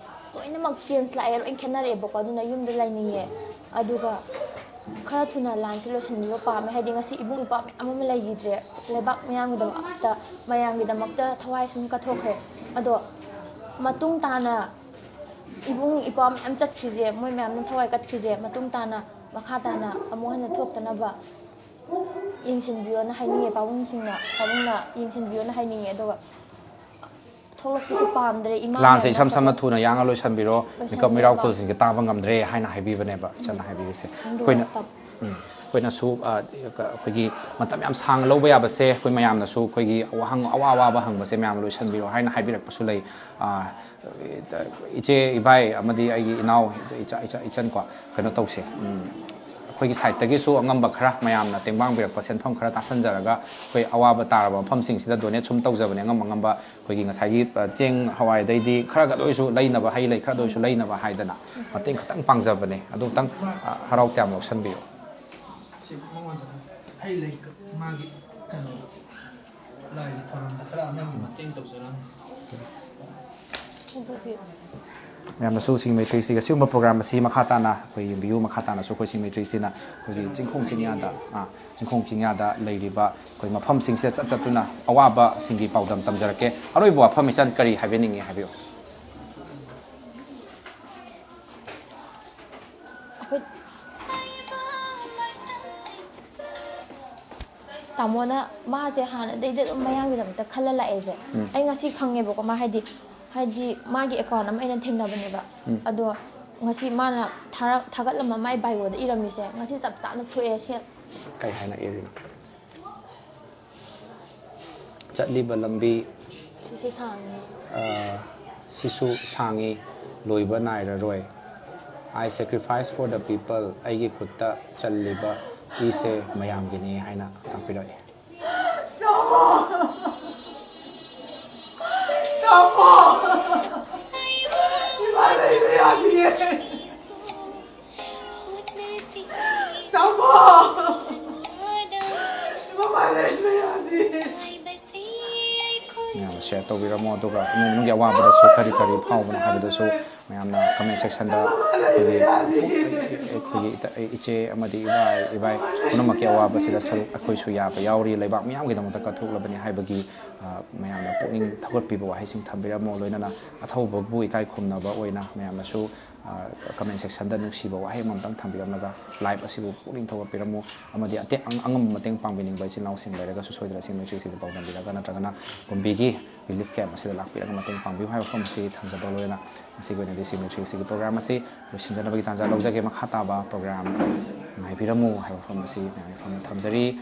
ꯂꯣꯏꯅꯃꯛ ꯆꯦꯟꯖ ꯂꯥꯛꯑꯦ, ꯂꯣꯏ ꯈꯦꯠꯅꯔꯛꯑꯦꯕꯀꯣ꯫ ꯑꯗꯨꯅ ꯌꯨꯝꯗ ꯂꯩꯅꯤꯡꯉꯦ꯫ ꯑꯗꯨꯒ ꯈꯔ ꯊꯨꯅ ꯂꯥꯟꯁꯦ ꯂꯣꯏꯁꯤꯟꯕꯤꯕ ꯄꯥꯝꯃꯦ꯫ ꯍꯥꯏꯗꯤ ꯉꯁꯤ ꯏꯕꯨꯡ ꯏꯄ꯭ꯋꯥ ꯃꯌꯥꯝ ꯑꯃ ꯂꯩꯈꯤꯗ꯭ꯔꯦ, ꯂꯩꯕꯥꯛ ꯃꯌꯥꯝꯒꯤꯗꯃꯛꯇ, ꯃꯌꯥꯝꯒꯤꯗꯃꯛꯇ ꯊꯋꯥꯏ ꯁꯨꯝ ꯀꯠꯊꯣꯛꯈ꯭ꯔꯦ꯫ ꯑꯗꯣ ꯃꯇꯨꯡ ꯇꯥꯅ ꯏꯕꯨꯡ ꯏꯄ꯭ꯋꯥ ꯃꯌꯥꯝ ꯆꯠꯈ꯭ꯔꯤꯁꯦ, ꯃꯣꯏ ꯃꯌꯥꯝꯅ ꯊꯋꯥꯏ ꯀꯠꯈ꯭ꯔꯤꯁꯦ, ꯃꯇꯨꯡ ꯇꯥꯅ, ꯃꯈꯥ ꯇꯥꯅ ꯑꯃꯨꯛ ꯍꯟꯅ ꯊꯣꯛꯇꯅꯕ ꯌꯦꯡꯁꯤꯟꯕꯤꯌꯣꯅ ꯍꯥꯏꯅꯤꯡꯉꯦ꯫ ꯄꯥꯕꯨꯡꯁꯤꯡꯅ, ꯄꯥꯕꯨꯡꯅ ꯌꯦꯡꯁꯤꯟꯕꯤꯌꯣꯅ ꯍꯥꯏꯅꯤꯡꯉꯦ꯫ ꯑꯗꯨꯒ ꯊꯣꯛꯂꯛꯄꯁꯨ ꯄꯥꯝꯗ꯭ꯔꯦ꯫ ꯏꯃꯥ ꯂꯥꯟꯁꯦ ꯃꯌꯥꯝꯅ ꯏꯁꯝ ꯁꯝꯅ ꯊꯣꯛꯂꯛ- ꯊꯨꯅ ꯌꯥꯡꯅ ꯂꯣꯏꯁꯤꯟꯕꯤꯔꯣ, ꯃꯤꯀꯞ ꯂꯣꯏꯁꯤꯟꯕꯤꯔꯣ꯫ ꯃꯤꯔꯥꯎ ꯈꯨꯜꯁꯤꯡꯁꯦ ꯇꯥꯕ ꯉꯝꯗ꯭ꯔꯦ ꯍꯥꯏꯅ ꯍꯥꯏꯕꯤꯕꯅꯦꯕ, ꯏꯆꯟꯅ ꯍꯥꯏꯕꯤꯔꯤꯁꯦ꯫ ꯑꯩꯈꯣꯏꯅ, ꯇꯞ- ꯎꯝ, ꯑꯩꯈꯣꯏꯅꯁꯨ, ꯑ, ꯑꯩꯈꯣꯏꯒꯤ ꯃꯇꯝ ꯌꯥꯝ ꯁꯥꯡꯅ ꯂꯧꯕ ꯌꯥꯕꯁꯦ, ꯑꯩꯈꯣꯏ ꯃꯌꯥꯝꯅꯁꯨ ꯑꯩꯈꯣꯏꯒꯤ ꯑꯋꯥ-, ꯑꯋꯥ ꯑꯋꯥꯕ ꯍꯪꯕꯁꯦ ꯃꯌꯥꯝ ꯂꯣꯏꯁꯤꯟꯕꯤꯔꯣ ꯍꯥꯏꯅ ꯍꯥꯏꯕꯤꯔꯛꯄꯁꯨ ꯂꯩ꯫ ꯑ, ꯏꯆꯦ, ꯏꯕꯥꯏ ꯑꯃꯗꯤ ꯑꯩꯒꯤ ꯏꯅꯥꯎ, ꯏꯆꯥ, ꯏꯆꯥ, ꯏꯆꯟ ꯀꯣ, ꯀꯩꯅꯣ ꯇꯧꯁꯦ, ꯎꯝ, ꯑꯩꯈꯣꯏꯒꯤ ꯁꯥꯏꯠꯇꯒꯤꯁꯨ ꯑꯉꯝꯕ ꯈꯔ, ꯃꯌꯥꯝꯅ ꯇꯦꯡꯕꯥꯡꯕꯤꯔꯛꯄ ꯁꯦꯟꯐꯝ ꯈꯔ ꯇꯥꯁꯟꯖꯔꯒ, ꯑꯩꯈꯣꯏ ꯑꯋꯥꯕ ꯇꯥꯔꯕ ꯃꯐꯝꯁꯤꯡꯁꯤꯗ ꯗꯣꯅꯦꯠ ꯁꯨꯝ ꯇꯧꯖꯕꯅꯦ꯫ ꯑꯉꯝ ꯑꯉꯝꯕ ꯑꯩꯈꯣꯏꯒꯤ ꯉꯁꯥꯏꯒꯤ, ꯑ, ꯆꯦꯡ ꯍꯋꯥꯏꯗꯩꯗꯤ ꯈꯔꯒ ꯑꯣꯏꯔꯁꯨ ꯂꯩꯅꯕ, ꯍꯩ ꯂꯩ ꯈꯔꯗ ꯑꯣꯏꯔꯁꯨ ꯂꯩꯅꯕ ꯍꯥꯏꯗꯅ ꯃꯇꯦꯡ ꯈꯤꯇꯪ ꯄꯥꯡꯖꯕꯅꯦ꯫ ꯑꯗꯨ ꯈꯤꯇꯪ, ꯑ, ꯍꯔꯥꯎ ꯇꯌꯥꯝ ꯂꯧꯁꯟꯕꯤꯌꯨ꯫ ꯁꯤ ꯃꯉꯣꯟꯗ ꯍꯩ ꯂꯩ ꯃꯥꯒꯤ ꯀꯩꯅꯣ ꯂꯥꯏꯒꯤ ꯊꯧꯔꯝꯗ ꯈꯔ ꯑꯉꯝꯕ ꯃꯇꯦꯡ ꯇꯧꯖꯔꯝꯃꯤ꯫ ꯑꯗꯨꯒꯤ ꯃꯌꯥꯝꯅꯁꯨ ꯁꯤꯒꯤ ꯃꯩꯇ꯭ꯔꯤꯁꯤꯒ ꯁꯤꯒꯨꯝꯕ ꯄ꯭ꯔꯣꯒ꯭ꯔꯥꯝ ꯑꯁꯤ ꯃꯈꯥ ꯇꯥꯅ ꯑꯩꯈꯣꯏ ꯌꯦꯡꯕꯤꯌꯨ꯫ ꯃꯈꯥ ꯇꯥꯅꯁꯨ ꯑꯩꯈꯣꯏ ꯁꯤꯒꯤ ꯃꯩꯇ꯭ꯔꯤꯁꯤꯅ ꯑꯩꯈꯣꯏꯒꯤ ꯆꯤꯡꯈꯣꯡ ꯆꯤꯡꯌꯥꯗ, ꯑꯥ, ꯆꯤꯡꯈꯣꯡ ꯆꯤꯡꯌꯥꯗ ꯂꯩꯔꯤꯕ ꯑꯩꯈꯣꯏ ꯃꯐꯝꯁꯤꯡꯁꯤꯗ ꯆꯠ ꯆꯠꯇꯨꯅ ꯑꯋꯥꯕꯁꯤꯡꯒꯤ ꯄꯥꯎꯗꯝ ꯇꯝꯖꯔꯛꯀꯦ꯫ ꯑꯔꯣꯏꯕ ꯋꯥꯐꯝ ꯏꯆꯟ ꯀꯔꯤ ꯍꯥꯏꯕꯤꯅꯤꯡꯉꯤ ꯍꯥꯏꯕꯤꯌꯨ꯫ ꯑꯩꯈꯣꯏ ꯇꯥꯃꯣꯅ ꯃꯥꯁꯦ ꯍꯥꯟꯅꯗꯩꯗꯤ ꯑꯗꯨꯝ ꯃꯌꯥꯝꯒꯤꯗꯃꯛꯇ ꯈꯜꯂ ꯂꯥꯛꯑꯦꯁꯦ꯫ ꯎꯝ꯫ ꯑꯩ ꯉꯁꯤ ꯈꯪꯉꯦꯕꯀꯣ, ꯃꯥ ꯍꯥꯏꯗꯤ, ꯍꯥꯏꯗꯤ ꯃꯥꯒꯤ ꯑꯦꯀꯥꯎꯟ ꯑꯃ ꯑꯩꯅ ꯊꯦꯡꯅꯕꯅꯦꯕ꯫ ꯎꯝ꯫ ꯑꯗꯣ ꯉꯁꯤ ꯃꯥꯅ ꯊꯥꯔ-, ꯊꯥꯒꯠꯂꯝꯕ ꯃꯥꯏ ꯕꯥꯏꯑꯣꯗ ꯏꯔꯝꯃꯤꯁꯦ ꯉꯁꯤ ꯆꯞ ꯆꯥꯅ ꯊꯣꯛꯑꯦ ꯁꯤ꯫ ꯀꯩ ꯍꯥꯏꯅ ꯏꯔꯤꯅꯣ? ꯆꯠꯂꯤꯕ ꯂꯝꯕꯤ ꯁꯤꯁꯨ ꯁꯥꯡꯉꯤ꯫ ꯑ, ꯁꯤꯁꯨ ꯁꯥꯡꯉꯤ, ꯂꯣꯏꯕ ꯅꯥꯏꯔꯔꯣꯏ꯫ I sacrifice for the people, ꯑꯩꯒꯤ ꯈꯨꯠꯇ ꯆꯜꯂꯤꯕ ꯏꯁꯦ ꯃꯌꯥꯝꯒꯤꯅꯤ ꯍꯥꯏꯅ ꯇꯥꯛꯄꯤꯔꯛꯏ꯫ ꯇꯥꯃꯣ! ꯏꯃꯥ ꯂꯩꯕ ꯌꯥꯗꯤꯌꯦ! ꯇꯥꯃꯣ! ꯏꯃꯥ ꯂꯩꯕ ꯌꯥꯗꯤꯌꯦ! ꯃꯌꯥꯝꯅ ꯁꯤꯌꯔ ꯇꯧꯕꯤꯔꯝꯃꯣ, ꯑꯗꯨꯒ ꯏꯃꯨꯡ ꯃꯅꯨꯡꯒꯤ ꯑꯋꯥꯕꯗꯁꯨ ꯀꯔꯤ ꯀꯔꯤ ꯐꯥꯎꯕꯅꯣ ꯍꯥꯏꯕꯗꯨꯁꯨ ꯃꯌꯥꯝꯅ ꯀꯃꯦꯟ ꯁꯦꯛꯁꯟꯗ ꯑꯩꯈꯣꯏꯒꯤ, ꯑꯩꯈꯣꯏꯒꯤ ꯏꯆꯦ ꯑꯃꯗꯤ ꯏꯕꯥꯏ, ꯏꯕꯥꯏ ꯄꯨꯝꯅꯃꯛꯀꯤ ꯑꯋꯥꯕꯁꯤꯗ ꯁꯔꯨꯛ ꯑꯩꯈꯣꯏꯁꯨ ꯌꯥꯕ ꯌꯥꯎꯔꯤ, ꯂꯩꯕꯥꯛ ꯃꯤꯌꯥꯝꯒꯤꯗꯃꯛꯇ ꯀꯠꯊꯣꯛꯂꯕꯅꯤ ꯍꯥꯏꯕꯒꯤ, ꯑ, ꯃꯌꯥꯝꯅ ꯄꯨꯛꯅꯤꯡ ꯊꯧꯒꯠꯄꯤꯕ ꯋꯥꯍꯩꯁꯤꯡ ꯊꯝꯕꯤꯔꯝꯃꯣ꯫ ꯂꯣꯏꯅꯅ ꯑꯊꯧꯕꯕꯨ ꯏꯀꯥꯏ ꯈꯨꯝꯅꯕ ꯑꯣꯏꯅ ꯃꯌꯥꯝꯅꯁꯨ, ꯑ, ꯀꯃꯦꯟ ꯁꯦꯛꯁꯟꯗ ꯅꯨꯡꯁꯤꯕ ꯋꯥꯍꯩ ꯑꯃꯃꯝꯇꯪ ꯊꯝꯕꯤꯔꯝꯂꯒ ꯂꯥꯏꯚ ꯑꯁꯤꯕꯨ ꯄꯨꯛꯅꯤꯡ ꯊꯧꯒꯠꯄꯤꯔꯝꯃꯨ꯫ ꯑꯃꯗꯤ ꯑꯇꯦꯛ-, ꯑꯪ-, ꯑꯉꯝꯕ ꯃꯇꯦꯡ ꯄꯥꯡꯕꯤꯅꯤꯡꯕ ꯏꯆꯤꯜ ꯏꯅꯥꯎꯁꯤꯡ ꯂꯩꯔꯒꯁꯨ ꯁꯣꯏꯗꯅ ꯁꯤ ꯃꯩꯇ꯭ꯔꯤꯁꯤꯗ ꯄꯥꯎꯗꯝꯕꯤꯔꯒ ꯅꯠꯇ꯭ꯔꯒꯅ ꯀꯨꯝꯕꯤꯒꯤ ꯔꯤꯂꯤꯐ ꯀꯦꯝꯞ ꯑꯁꯤꯗ ꯂꯥꯛꯄꯤꯔꯒ ꯃꯇꯦꯡ ꯄꯥꯡꯕꯤꯌꯨ ꯍꯥꯏꯕ ꯋꯥꯐꯝ ꯑꯁꯤ ꯊꯝꯖꯕ ꯂꯣꯏꯅꯅ ꯉꯁꯤꯒꯤ ꯑꯣꯏꯅꯗꯤ ꯁꯤ ꯃꯩꯇ꯭ꯔꯤꯁꯤꯒꯤ ꯄ꯭ꯔꯣꯒ꯭ꯔꯥꯝ ꯑꯁꯤ ꯂꯣꯏꯁꯤꯟꯖꯅꯕꯒꯤ ꯇꯥꯟꯖꯥ ꯂꯧꯖꯒꯦ꯫ ꯃꯈꯥ ꯇꯥꯕ ꯄ꯭ꯔꯣꯒ꯭ꯔꯥꯝ ꯉꯥꯏꯕꯤꯔꯝꯃꯨ ꯍꯥꯏꯕ ꯋꯥꯐꯝ ꯑꯁꯤ ꯃꯌꯥꯝꯒꯤ ꯐꯝꯗ ꯊꯝꯖꯔꯤ꯫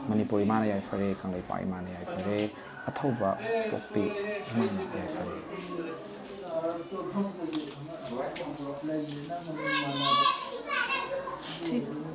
ꯃꯅꯤꯄꯨꯔ ꯏꯃꯥꯅ ꯌꯥꯏꯐꯔꯦ, ꯀꯪꯂꯩꯄꯥꯛ ꯏꯃꯥꯅ ꯌꯥꯏꯐꯔꯦ, ꯑꯊꯧꯕ ꯄꯣꯛꯄꯤ ꯏꯃꯥꯅ ꯌꯥꯏꯐꯔꯦ꯫ ꯁꯤ꯫